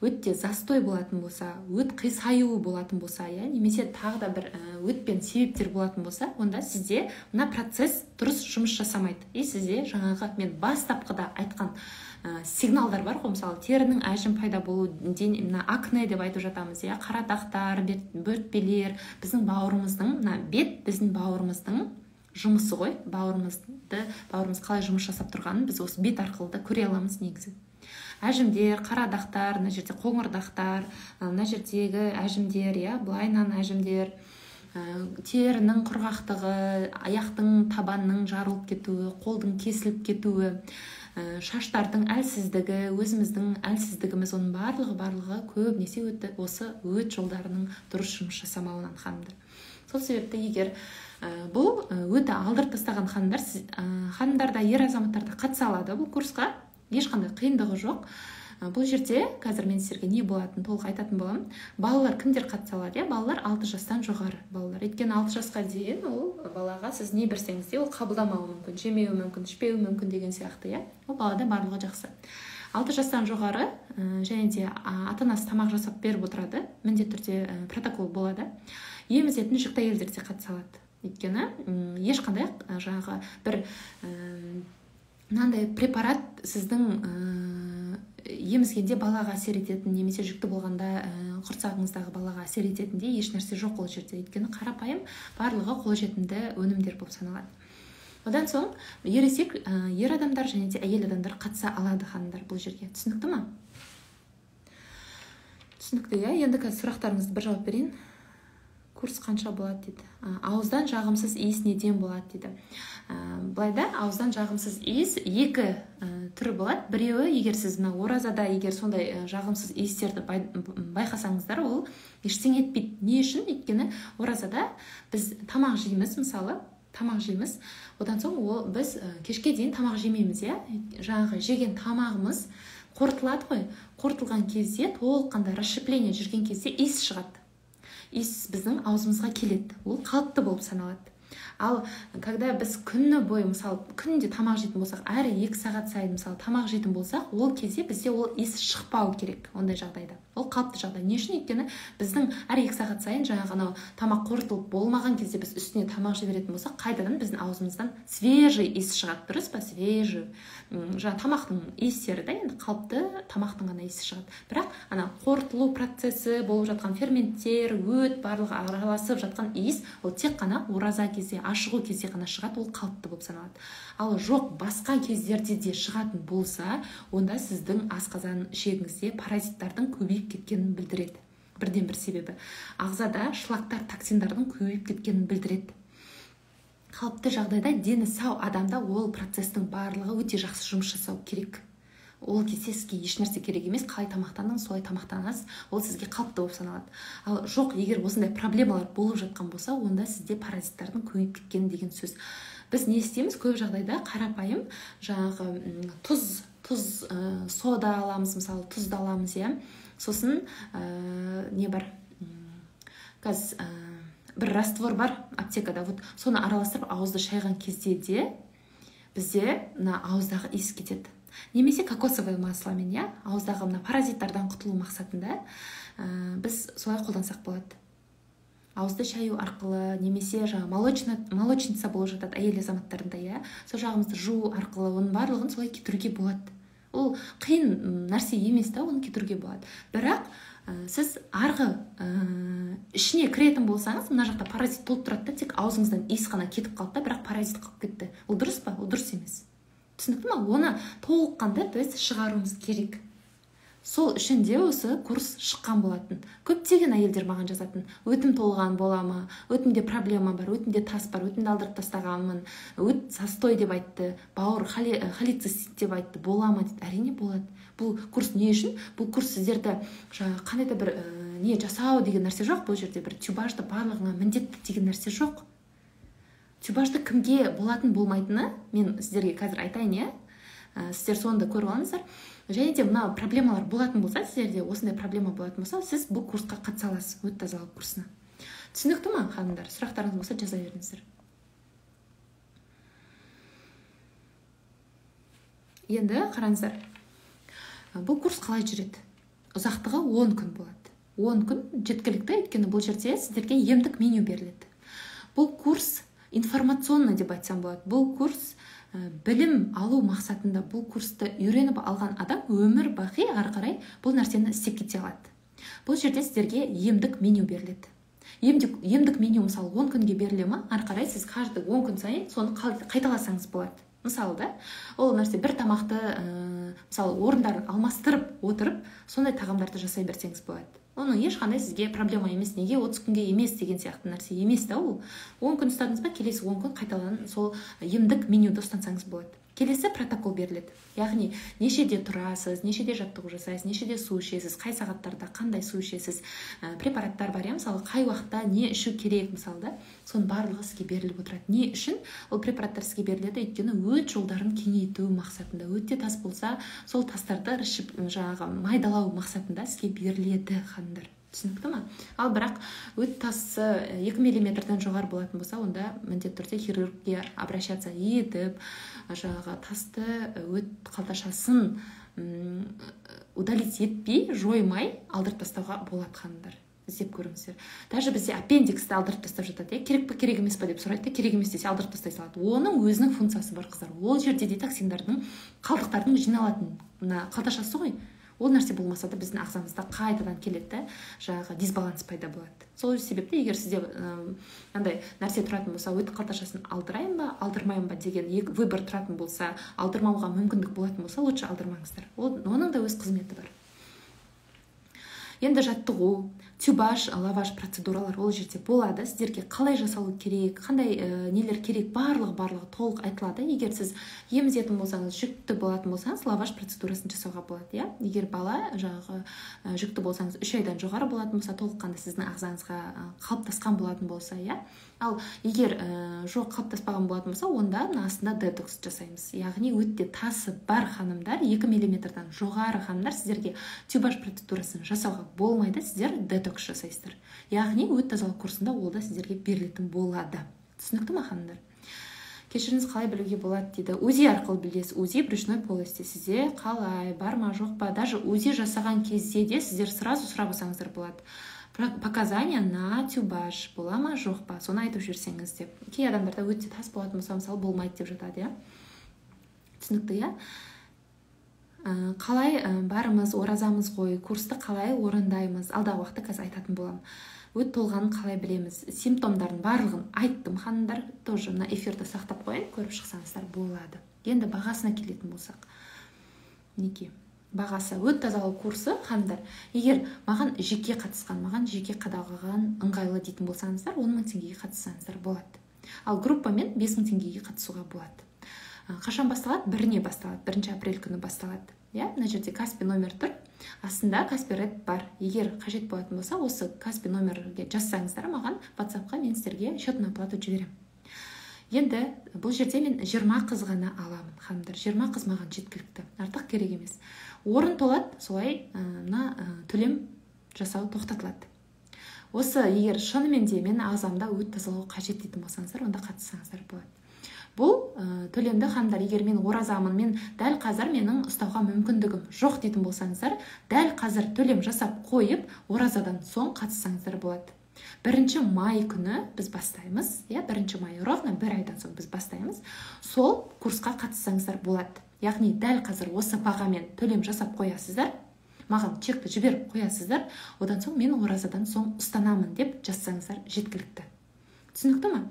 өтте застой болатын болса, өт қисаюы болатын болса, иә, немесе тағы да бір өтпен себептер болатын болса, онда сізде мына процесс дұрыс жұмыс жасамайды. И сізде жаңағы мен бастапқыда айтқан сигналдар бар ғой, мысалы, терінің әжім пайда болу, мына акне деп айтып жатамыз, иә, қара дақтар, бөртпелер, біздің бауырымыздың, мына бет біздің бауырымыздың жұмысы ғой, бауырымыз қалай жұмыс жасап тұрғанын біз осы бет арқылы да көре аламыз негізі. Әжімдер, қара дақтар, мына жерде қоңыр дақтар, мына жердегі әжімдер, иә, былайынан әжімдер, терінің құрғақтығы, аяқтың табанның жарылып кетуі, қолдың кесіліп кетуі, шаштардың әлсіздігі, өзіміздің әлсіздігіміз, оның барлығы көбінесе өтті осы өт жолдарының дұрыс жұмыс жасамауынан, ханымдар. Сол себепті егер бұл өті алдырып тастаған ханымдар, ханымдар да, ер азаматтар да қатыса алады бұл курсқа, ешқандай қиындығы жоқ. Бұл жерде қазір мен сіздерге не болатынын толық айтатын боламын. Балалар кімдер қатыса алады? Балалар 6 жастан жоғары балалар. Өйткені 6 жасқа дейін ол балаға сіз не берсеңіз де ол қабылдамауы мүмкін, жемеуі мүмкін, ішпеуі мүмкін деген сияқты, иә. Ол балада барлығы жақсы. 6 жастан жоғары және де ата-анасы тамақ жасап беріп отырады, міндетті түрде протокол болады. Емізетін жүкті әйелдер де қатыса алады. Өйткені ешқандай жаңағы бір мынандай препарат сіздің емізгенде балаға әсер ететін немесе жүкті болғанда құрсағыңыздағы балаға әсер ететіндей еш нәрсе жоқ ол жерде. Өйткені қарапайым, барлығы қолжетімді өнімдер болып саналады. Одан соң ересек ер адамдар және де әйел адамдар қатыса алады ханымдар бұл жерге. Түсінікті ма? Түсінікті, иә? Енді қазір сұрақтарыңызды бір жауап берейін. Курс қанша болады дейді. Ауыздан жағымсыз иіс неден болады дейді. Былай да, ауыздан жағымсыз иіс екі түрі болады. Біреуі, егер сіз мына оразада егер сондай жағымсыз иістерді байқасаңыздар, ол ештеңе етпейді. Не үшін? Өйткені оразада біз тамақ жейміз, мысалы, тамақ жейміз. Одан соң ол біз кешке дейін тамақ жемейміз, иә? Жаңағы жеген тамағымыз қорытылады ғой. Қорытылған кезде, толыққанды расщепление жүрген кезде иіс шығады. Иіс біздің аузымызға келеді. Ол қалыпты болып саналады. Ал когда біз күні бойы, мысалы, күнде тамақ жейтін болсақ, әр 2 сағат сайын, мысалы, тамақ жейтін болсақ, ол кезде бізде ол иіс шықпау керек ондай жағдайда. Ол қалыпты жағдай. Не үшін? Өйткені біздің әр 2 сағат сайын жаңағы анау тамақ қорытылып болмаған кезде біз үстіне тамақ жіберетін болсақ, қайтадан біздің аузымыздан свежий иіс шығады, дұрыс па? Свежий. Жаңа тамақтың иістері да, енді қалыпты тамақтың ғана иісі шығады. Бірақ ана қорытылу процесі болып жатқан ферменттер, өт, барлығы араласып жатқан иіс, ол тек қана ораза кезде, ашығу кезде ғана шығады, ол қалыпты болып саналады. Ал жоқ, басқа кездерде де шығатын болса, онда сіздің асқазан ішегіңізде паразиттардың көбейіп кеткенін білдіреді. Бірден бір себебі. Ағзада шлактар, токсиндардың көбейіп кеткенін білдіреді. Қалыпты жағдайда дені сау адамда ол процестің барлығы өте жақсы жұмыс жасау керек. Ол кезде сізге ешнәрсе керек емес, қалай тамақтандыңыз, солай тамақтанасыз, ол сізге қалыпты болып саналады. Ал жоқ, егер осындай проблемалар болып жатқан болса, онда сізде паразиттардың көбейіп кеткені деген сөз. Біз не істейміз? Көп жағдайда қарапайым жаңағы тұз, сода аламыз, мысалы, тұзды аламыз, иә. Сосын не бар? Қазір бір раствор бар аптекада. Вот соны араластырып ауызды шайған кезде де бізде мына ауыздағы иіс кетеді. Немесе кокосовое масломен, иә, ауыздағы мына паразиттардан құтылу мақсатында біз солай қолдансақ болады. Ауызды шаю арқылы, немесе жаңа молочница болып жатады әйел азаматтарында, иә, сол жағымызды жуу арқылы оның барлығын солай кетіруге болады. Ол қиын нәрсе емес та, оны кетіруге болады. Бірақ сіз арғы ішіне кіретін болсаңыз, мына жақта паразит толып тұрады да, тек аузыңыздан иіс қана кетіп қалды да, бірақ паразит қалып кетті. Ол дұрыс па? Ол дұрыс емес. Түсінікті ма? Оны толыққанды біз шығаруымыз керек. Сол үшін де осы курс шыққан болатын. Көптеген әйелдер маған жазатын: өтім толған бола ма? Өтімде проблема бар, өтімде тас бар, өтімді алдырып тастағанмын, өт застой деп айтты, бауыр холецистит деп айтты, бола ма дейді. Әрине болады. Бұл курс не үшін? Бұл курс сіздерді жаңа қандай да бір не жасау деген нәрсе жоқ. Бұл жерде бір тюбажды барлығына міндетті деген нәрсе жоқ. Тюбажды кімге болатын болмайтыны мен сіздерге қазір айтайын, иә? Сіздер соны да көріп алыңыздар. Және де мына проблемалар болатын болса, сіздерде осындай проблема болатын болса, сіз бұл курсқа қатыса аласыз, өт тазалау курсына. Түсінікті ма, ханымдар? Сұрақтарыңыз болса жаза беріңіздер. Енді қараңыздар. Бұл курс қалай жүреді? Ұзақтығы 10 күн болады. 10 күн жеткілікті, өйткені бұл жерде сіздерге емдік меню беріледі. Бұл курс информационный деп айтсам болады. Бұл курс білім алу мақсатында, бұл курсты үйреніп алған адам өмір бақи ары қарай бұл нәрсені істеп кете алады. Бұл жерде сіздерге емдік меню беріледі. Емдік меню мысалы 10 күнге беріле ма? Ары қарай сіз каждый 10 күн сайын соны қайталасаңыз болады. Мысалы да, ол нәрсе бір тамақты мысалы орындарын алмастырып отырып, сондай тағамдарды жасай берсеңіз болады. Оның ешқандай сізге проблема емес, неге 30 күнге емес деген сияқты нәрсе емес та ол. 10 күн ұстадыңыз ба, келесі 10 күн қайталан сол емдік менюді ұстансаңыз болады. Келесі протокол беріледі. Яғни нешеде тұрасыз, нешеде жаттығу жасайсыз, нешеде су ішесіз, қай сағаттарда қандай су ішесіз, препараттар бар, иә, мысалы, қай уақытта не ішу керек, мысалы, да, соның барлығы сізге беріліп отырады. Не үшін ол препараттар сізге беріледі? Өйткені өт жолдарын кеңейту мақсатында, өтте тас болса, сол тастарды жаңағы майдалау мақсатында сізге беріледі, ханымдар. Түсінікті ма? Ал бірақ өт тасы 2 миллиметрден жоғары болатын болса, онда міндетті түрде хирургке обращаться етіп, жаңағы тасты, өт қалташасын удалить етпей, жоймай алдырып тастауға болады, ханымдар. Іздеп көріңіздер. Даже бізде аппендиксті алдырып тастап жатады, иә, керек па, керек емес па деп сұрайды да, керек емес десе, алдырып тастай салады. Оның өзінің функциясы бар, қыздар. Ол жерде де токсиндардың, қалдықтардың жиналатын мына қалташасы ғой. Ол нәрсе болмаса да, біздің ағзамызда қайтадан келеді да, жаңағы дисбаланс пайда болады. Сол себепті егер сізде мынандай нәрсе тұратын болса, өт қалташасын алдырайын ба, алдырмайын ба деген екі выбор тұратын болса, алдырмауға мүмкіндік болатын болса, лучше алдырмаңыздар. Ол, оның да өз қызметі бар. Енді жаттығу, тюбаж, лаваж процедуралар ол жерде болады. Сіздерге қалай жасалу керек, қандай нелер керек, барлығы барлығы толық айтылады. Егер сіз емізетін болсаңыз, жүкті болатын болсаңыз, лаваж процедурасын жасауға болады, иә. Егер бала жаңағы жүкті болсаңыз, 3 айдан жоғары болатын болса, толыққанды сіздің ағзаңызға қалыптасқан болатын болса, иә. Ал егер жоқ, қалыптаспаған болатын болса, онда мына астында детокс жасаймыз. Яғни өтте тасы бар ханымдар, 2 миллиметрдан жоғары ханымдар, сіздерге тюбаж процедурасын жасауға болмайды, сіздер детокс жасайсыздар. Яғни өт тазалау курсында ол да сіздерге берілетін болады. Түсінікті ма, ханымдар? Кешіріңіз, қалай білуге болады дейді. УЗИ арқылы білесіз. УЗИ брюшной полости сізде қалай, бар ма, жоқ па. Даже УЗИ жасаған кезде де сіздер сразу сұрап алсаңыздар болады: показания на тюбаж бола ма, жоқ па, соны айтып жіберсеңіз деп. Кей адамдарда өте тас болатын болса, мысалы, болмайды деп жатады, иә. Түсінікті, иә? Қалай барымыз, оразамыз ғой, курсты қалай орындаймыз? Алдағы уақытта қазір айтатын боламын. Өт толғанын қалай білеміз? Симптомдарын барлығын айттым, ханымдар. Тоже мына эфирді сақтап қояйын, көріп шықсаңыздар болады. Енді бағасына келетін болсақ, мінекей, бағасы. Өт тазалау курсы, ханымдар, егер маған жеке қатысқан, маған жеке қадағалаған ыңғайлы дейтін болсаңыздар, 10 000 теңгеге қатыссаңыздар болады. Ал группамен 5000 теңгеге қатысуға болады. Қашан басталады? Біріне басталады, 1 апрель күні басталады, иә. Мына жерде Каспи номер тұр, астында Каспи Ред бар. Егер қажет болатын болса, осы Каспи номерге жазсаңыздар маған Ватсапқа, мен сіздерге счет на оплату жіберемін. Енді бұл жерде мен 20 қыз ғана аламын, ханымдар. 20 қыз маған жеткілікті, артық керек емес. Орын толады, солай мына төлем жасау тоқтатылады. Осы егер шынымен де мен ағзамда өт тазалау қажет дейтін болсаңыздар, онда қатыссаңыздар болады. Бұл төлемді, ханымдар, егер мен оразамын, мен дәл қазір менің ұстауға мүмкіндігім жоқ дейтін болсаңыздар, дәл қазір төлем жасап қойып, оразадан соң қатыссаңыздар болады. 1 май күні біз бастаймыз, иә. 1 май, ровно бір айдан соң біз бастаймыз. Сол курсқа қатыссаңыздар болады. Яғни дәл қазір осы бағамен төлем жасап қоясыздар, маған чекті жіберіп қоясыздар, одан соң мен оразадан соң ұстанамын деп жазсаңыздар, жеткілікті. Түсінікті ма?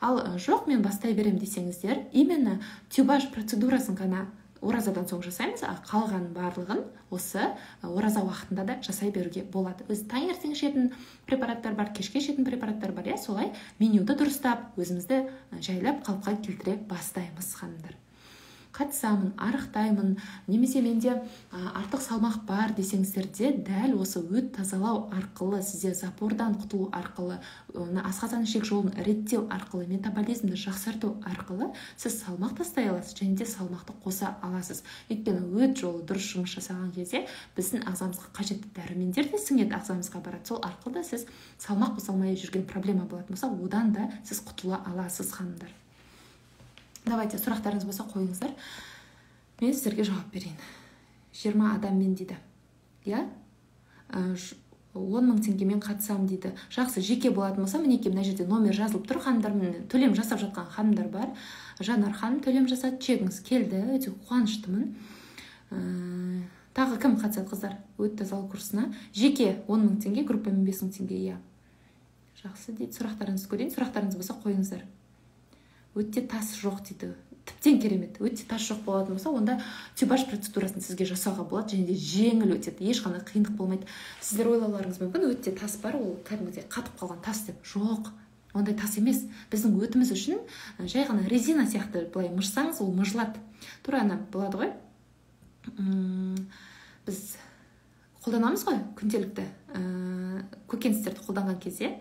Ал жоқ, мен бастай беремін десеңіздер, именно тюбаж процедурасын ғана оразадан соң жасаймыз, а қалған барлығын осы ораза уақытында да жасай беруге болады. Өзі таңертең ішетін препараттар бар, кешке ішетін препараттар бар, иә. Солай менюді дұрыстап, өзімізді жайлап қалыпқа келтіре бастаймыз, ханымдар. Қатысамын, арықтаймын немесе менде артық салмақ бар десеңіздер де, дәл осы өт тазалау арқылы, сізде запордан құтылу арқылы, мына асқазан ішек жолын реттеу арқылы, метаболизмді жақсарту арқылы сіз салмақ тастай аласыз және де салмақты қоса аласыз. Өйткені өт жолы дұрыс жұмыс жасаған кезде біздің ағзамызға қажетті дәрумендер де сіңеді, ағзамызға барады. Сол арқылы да сіз салмақ қоса алмай жүрген проблема болатын болса, одан да сіз құтыла аласыз. Ханымдар, давайте, сұрақтарыңыз болса, қойыңыздар, мен сіздерге жауап берейін. 20 адаммен дейді, иә, 10 000 теңгемен қатысамын дейді. Жақсы, жеке болатын болса, мінекей, мына жерде номер жазылып тұр, ханымдар. Міне, төлем жасап жатқан ханымдар бар. Жанар ханым төлем жасады, чегіңіз келді, өте қуаныштымын. Тағы кім қатысады, қыздар, өт тазалау курсына? Жеке 10 000 теңге, группамен 5000 теңге, иә. Жақсы дейді. Сұрақтарыңызды көрейін, сұрақтарыңыз болса, қойыңыздар. Өтте тас жоқ дейді. Тіптен керемет. Өтте тас жоқ болатын болса, онда тюбаж процедурасын сізге жасауға болады және де жеңіл өтеді, ешқандай қиындық болмайды. Сіздер ойлауларыңыз мүмкін, өтте тас бар, ол кәдімгідей қатып қалған тас деп. Жоқ, ондай тас емес. Біздің өтіміз үшін жай ғана резина сияқты, былай мыжсаңыз, ол мыжылады. Тура ана болады ғой, біз қолданамыз ғой күнделікті көкөністерді қолданған кезде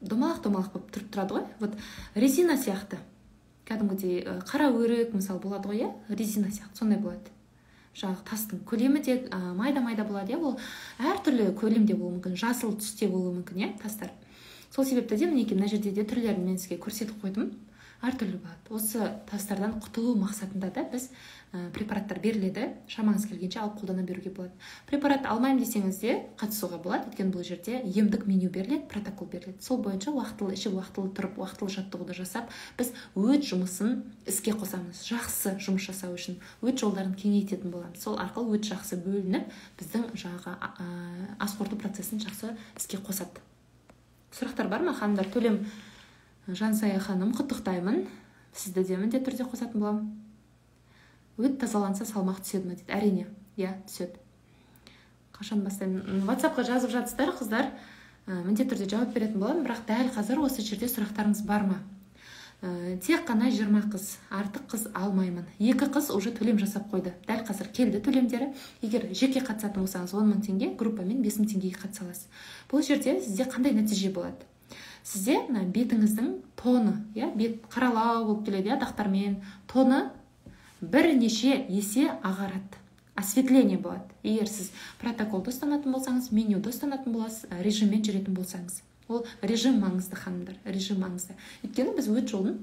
домалақ-домалақ болып тұрып тұрады ғой. Вот резина сияқты, кәдімгідей қара өрік мысалы болады ғой, иә, резина сияқты сондай болады. Жаңағы тастың көлемі де майда-майда болады, иә, ол әртүрлі көлемде болуы мүмкін, жасыл түсте болуы мүмкін, иә, тастар. Сол себепті де мінекей мына жерде де түрлерін мен сізге көрсетіп қойдым, әртүрлі болады. Осы тастардан құтылу мақсатында да біз препараттар беріледі, шамаңыз келгенше алып қолдана беруге болады. Препарат алмаймын десеңіз де қатысуға болады, өйткені бұл жерде емдік меню беріледі, протокол беріледі. Сол бойынша уақытылы ішіп, уақытылы тұрып, уақытылы жаттығуды жасап, біз өт жұмысын іске қосамыз. Жақсы жұмыс жасау үшін өт жолдарын кеңейтетін боламыз. Сол арқылы өт жақсы бөлініп, біздің жаңағы ас қорыту процесін жақсы іске қосады. Сұрақтар бар ма, ханымдар? Төлем Жансая ханым, құттықтаймын. Сізді де міндетті түрде қосатын боламын. Өт тазаланса салмақ түседі ме дейді. Әрине, иә, түседі. Қашан бастаймын? WhatsApp-қа жазып жатсыздар, қыздар. Міндетті түрде жауап беретін боламын, бірақ дәл қазір осы жерде сұрақтарыңыз бар ма? Тек қана 20 қыз, артық қыз алмаймын. 2 қыз уже төлем жасап қойды. Дәл қазір келді төлемдері. Егер жеке қатысатын болсаңыз 10 мың теңге, группамен 5 мың теңгеге қатыса аласыз. Бұл жерде сізде қандай нәтиже болады? Сізде мына бетіңіздің тоны, иә, бет қаралау болып келеді, иә, дақтармен, тоны бірнеше есе ағарады, осветление болады. Егер сіз протоколды ұстанатын болсаңыз, менюді ұстанатын боласыз, режиммен жүретін болсаңыз. Ол режим маңызды, ханымдар, режим маңызды. Өйткені біз өт жолын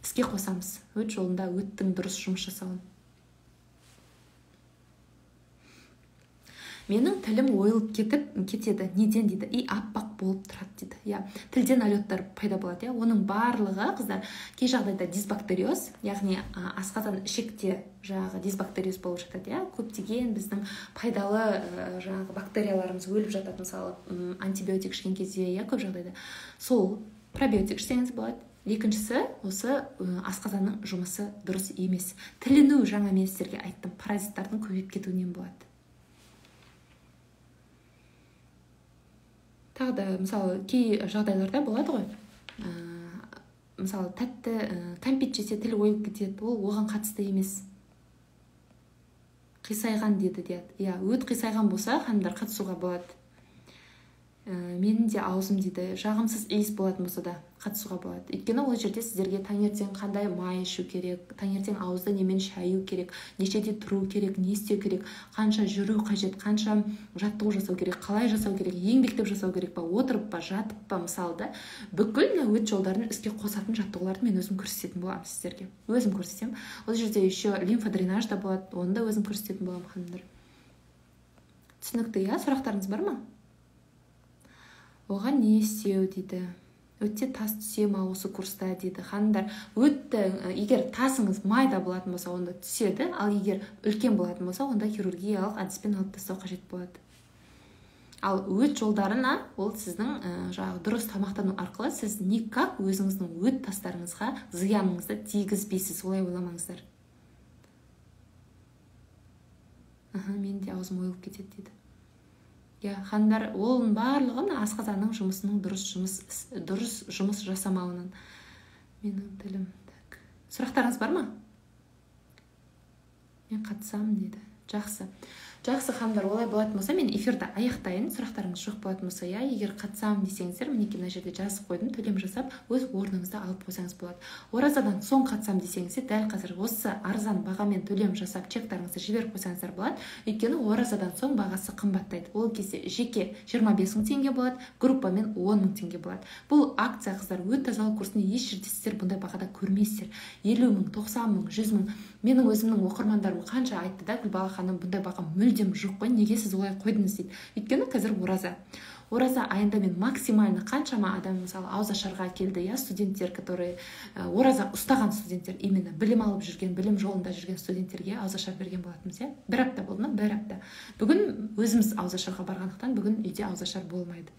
іске қосамыз, өт жолында өттің дұрыс жұмыс жасауын. Менің тілім ойылып кетеді. Неден дейді? И аппақ болып тұрады дейді. Иә, тілде налеттар пайда болады, иә. Оның барлығы, қыздар, кей жағдайда дисбактериоз, яғни асқазан ішекте жаңағы дисбактериоз болып жатады, иә. Көптеген біздің пайдалы жаңағы бактерияларымыз өліп жатады, мысалы, антибиотик ішкен кезде, иә, көп жағдайда. Сол пробиотик ішсеңіз болады. Екіншісі, осы асқазанның жұмысы дұрыс емес. Тіліну, жаңа мен сіздерге айттым, паразиттардың көбейіп кетуінен болады. Тағы да, мысалы, кей жағдайларда болады ғой. Мысалы, тәтті кәмпит жесе тіл ойылып кетеді, ол оған қатысты емес. Қисайған деді деді. Иә, өт қисайған болса, ханымдар, қатысуға болады. Менің де аузым дейді, жағымсыз иіс болатын болса да қатысуға болады. Өйткені ол жерде сіздерге таңертең қандай май ішу керек, таңертең ауызды немен шаю керек, нешеде тұру керек, не істеу керек, қанша жүру қажет, қанша жаттығу жасау керек, қалай жасау керек, еңбектеп жасау керек па, отырып па, жатып па, мысалы да, бүкіл мына өт жолдарын іске қосатын жаттығуларды мен өзім көрсететін боламын сіздерге. Өзім көрсетемін. Ол жерде еще лимфодренаж да болады, оны да өзім көрсететін боламын, ханымдар. Түсінікті, иә? Сұрақтарыңыз бар ма? Оған не істеу дейді. Өтте тас түсе ма осы курста дейді. Ханымдар, өтті, егер тасыңыз майда болатын болса, онда түседі, ал егер үлкен болатын болса, онда хирургиялық әдіспен алып тастау қажет болады. Ал өт жолдарына, ол сіздің жаңағы дұрыс тамақтану арқылы сіз никак өзіңіздің өт тастарыңызға зияныңызды тигізбейсіз, олай ойламаңыздар. Менің де аузым ойылып кетеді дейді. Иә, ханымдар, оның барлығы мына асқазанның жұмысының дұрыс жұмыс жасамауынан. Менің тілім. Так. Сұрақтарыңыз бар ма? Мен қатысамын дейді. Жақсы. Жақсы, ханымдар, олай болатын болса, мен эфирді аяқтайын. Сұрақтарыңыз жоқ болатын болса, иә, егер қатысамын десеңіздер, мінекей мына жерде жазып қойдым, төлем жасап, өз орныңызды алып қойсаңыз болады. Оразадан соң қатысам десеңіздер, дәл қазір осы арзан бағамен төлем жасап, чектарыңызды жіберіп қойсаңыздар болады. Өйткені оразадан соң бағасы қымбаттайды. Ол кезде жеке 25 мың теңге болады, группамен 10 мың теңге болады. Бұл акция, қыздар, өт тазалау курсында еш жерде сіздер бұндай бағада көрмейсіздер. 50 мың, 90 мың, 100 мың. Менің өзімнің оқырмандарым қанша айтты да, Гүлбала ханым, бұндай баға мүлдем жоқ қой, неге сіз олай қойдыңыз дейді. Өйткені қазір ораза. Ораза айында мен максимально қаншама адам, мысалы, ауызашарға келді, иә, студенттер, которые ораза ұстаған студенттер, именно білім алып жүрген, білім жолында жүрген студенттерге ауызашар берген болатынбыз, иә. Бір апта болды ма? Бір апта. Бүгін өзіміз ауызашарға барғандықтан бүгін үйде ауызашар болмайды.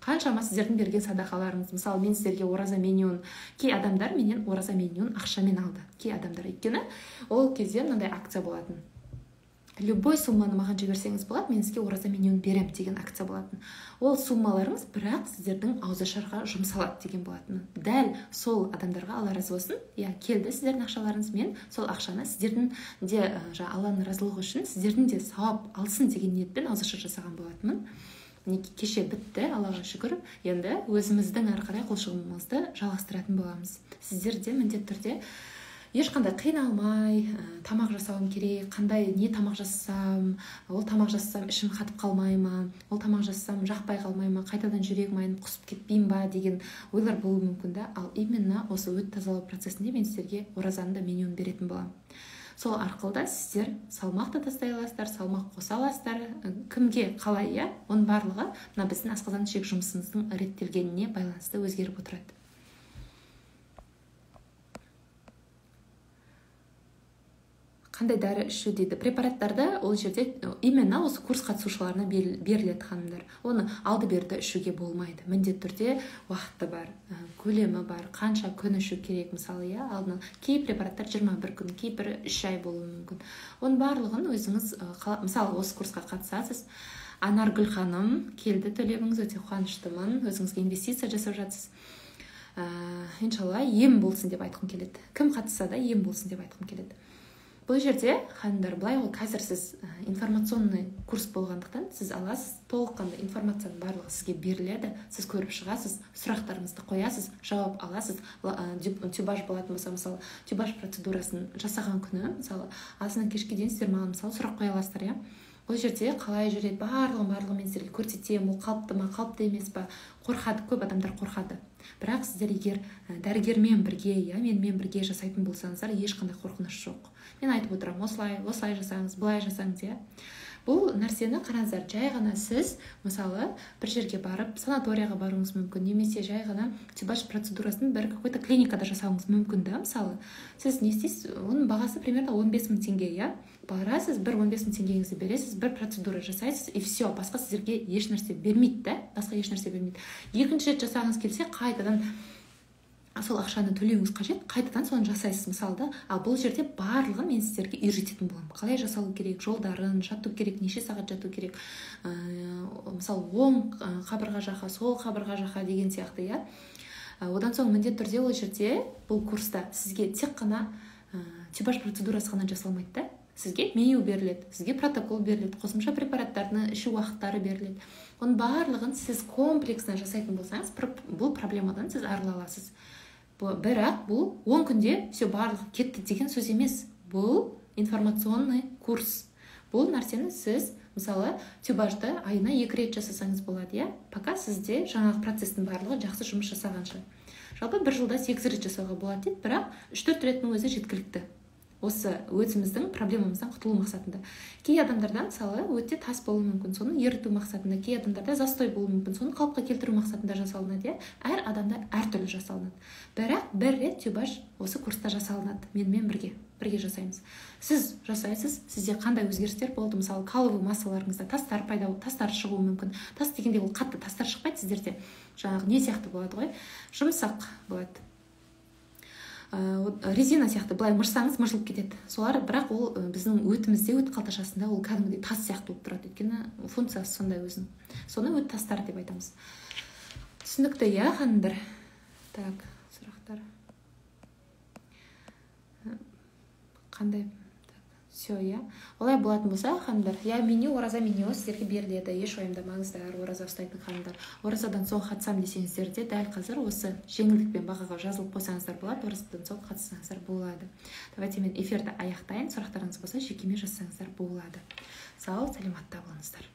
Қаншама сіздердің берген садақаларыңыз, мысалы, мен сіздерге ораза менюін, кей адамдар менен ораза менюін ақшамен алды, кей адамдар, өйткені ол кезде мынандай акция болатын. Любой сумманы маған жіберсеңіз болады, мен сізге ораза менюін берем деген акция болатын. Ол суммаларыңыз бірақ сіздердің ауызашарға жұмсалады деген болатын. Дәл сол адамдарға Алла разы болсын. Иә, келді сіздердің ақшаларыңыз, мен сол ақшаны сіздердің де Алланың разылығы үшін сіздердің де сауап алсын деген ниетпен ауызашар жасаған болатынмын. Кеше бітті, Аллаға шүкір. Енді өзіміздің ары қарай құлшылығымызды жалғастыратын боламыз. Сіздер де міндетті түрде ешқандай қиналмай, тамақ жасауым керек, қандай не тамақ жасасам, ол тамақ жасасам ішім қатып қалмай ма, ол тамақ жасасам жақпай қалмай ма, қайтадан жүрегім айнып құсып кетпеймін ба деген ойлар болуы мүмкін да. Ал именно осы өт тазалау процесінде мен сіздерге оразаның да менюін беретін боламын. Сол арқылы да сіздер салмақ та тастай аласыздар, салмақ қоса аласыздар, кімге қалай, иә, оның барлығы мына біздің асқазан ішек жұмысымыздың реттелгеніне байланысты өзгеріп отырады. Қандай дәрі ішу дейді? Препараттарды ол жерде именно осы курс қатысушыларына беріледі, ханымдар. Оны алды берді ішуге болмайды. Міндетті түрде уақыты бар, көлемі бар, қанша күн ішу керек, мысалы, иә, алдын кей препараттар 21 күн, кейбірі 3 ай болуы мүмкін. Оның барлығын өзіңіз, мысалы, осы курсқа қатысасыз. Анаргүл ханым, келді төлеміңіз, өте қуаныштымын. Өзіңізге инвестиция жасап жатсыз. Иншалла, ем болсын деп айтқым келеді. Кім қатысса да ем болсын деп айтқым келеді. Бұл жерде, ханымдар, былай ол қазір сіз информационный курс болғандықтан сіз аласыз, толыққанды информацияның барлығы сізге беріледі, сіз көріп шығасыз, сұрақтарыңызды қоясыз, жауап аласыз. Тюбаж болатын болса, мысалы, тюбаж процедурасын жасаған күні, мысалы, азаннан кешке дейін сіздер маған, мысалы, сұрақ қоя аласыздар, иә. Ол жерде қалай жүреді, барлығын мен сіздерге көрсетемін, ол қалыпты ма, қалыпты емес па, қорқады, көп адамдар қорқады. Бірақ сіздер егер дәрігермен бірге, иә, менімен бірге жасайтын болсаңыздар, ешқандай қорқыныш жоқ. Мен айтып отырамын, осылай, осылай жасаңыз, былай жасаңыз, иә. Бұл нәрсені қараңыздар, жай ғана сіз, мысалы, бір жерге барып, санаторияға баруыңыз мүмкін, немесе жай ғана тюбаж процедурасын бір какой-то клиникада жасауыңыз мүмкін, да, мысалы. Сіз не істейсіз, оның бағасы примерно 15 мың теңге, иә. Барасыз, бір 15 мың теңгеңізді бересіз, бір процедура жасайсыз, и все, басқа сіздерге еш нәрсе бермейді, да, басқа еш нәрсе бермейді. Екінші рет жасағыңыз келсе, қайтадан сол ақшаны төлеуіңіз қажет, қайтадан соны жасайсыз, мысалы, да. Ал бұл жерде барлығын мен сіздерге үйрететін боламын. Қалай жасалу керек, жолдарын, жату керек, неше сағат жату керек, мысалы, оң қабырға жаққа, сол қабырға жаққа деген сияқты, иә. Одан соң міндетті түрде ол жерде бұл курста сізге тек қана тюбаж процедурасы ғана жасалмайды, да. Сізге меню беріледі, сізге протокол беріледі, қосымша препараттардың ішу уақыттары беріледі. Оның барлығын сіз комплексно жасайтын болсаңыз, бұл проблемадан сіз арыла аласыз. Бірақ бұл 10 күнде все барлығы кетті деген сөз емес. Бұл информационный курс. Бұл нәрсені сіз, мысалы, тюбажды айына 2 рет жасасаңыз болады, иә? Пока сізде жаңағы процестің барлығы жақсы жұмыс жасағанша. Жалпы бір жылда 8 рет жасауға болады дейді, бірақ 3-4 реттің өзі жеткілікті. Осы өзіміздің проблемамыздан құтылу мақсатында. Кей адамдарда, мысалы, өте тас болуы мүмкін, соны еріту мақсатында, кей адамдарда застой болуы мүмкін, соны қалыпқа келтіру мақсатында жасалынады, иә. Әр адамда әртүрлі жасалынады. Бірақ бір рет тюбаж осы курста жасалынады. Менімен бірге жасаймыз. Сіз жасайсыз, сізде қандай өзгерістер болды? Мысалы, каловый массаларыңызда тастар пайда болып, тастар шығуы мүмкін. Тас дегенде ол қатты тастар шықпайды сіздерде. Жаңағы не сияқты болады ғой? Жұмсақ болады. Резина сияқты былай мырсаңыз мыжылып кетеді. Солар, бірақ ол біздің өтімізде, өт қалташасында ол кәдімгідей тас сияқты болып тұрады. Өйткені функциясы сондай өзінің. Соны өт тастар деп айтамыз. Түсінікті, иә, ханымдар? Так, сұрақтар. Қандай? Все, иә. Олай болатын болса, ханымдар, иә, меню, ораза меню сіздерге беріледі. Еш уайымдамаңыздар, ораза ұстайтын ханымдар. Оразадан соң қатысам десеңіздер де, дәл қазір осы жеңілдікпен бағаға жазылып қойсаңыздар болады, оразадан соң қатыссаңыздар болады. Давайте мен эфирді аяқтайын. Сұрақтарыңыз болса, жекеме жазсаңыздар болады. Сау, саламатта болыңыздар.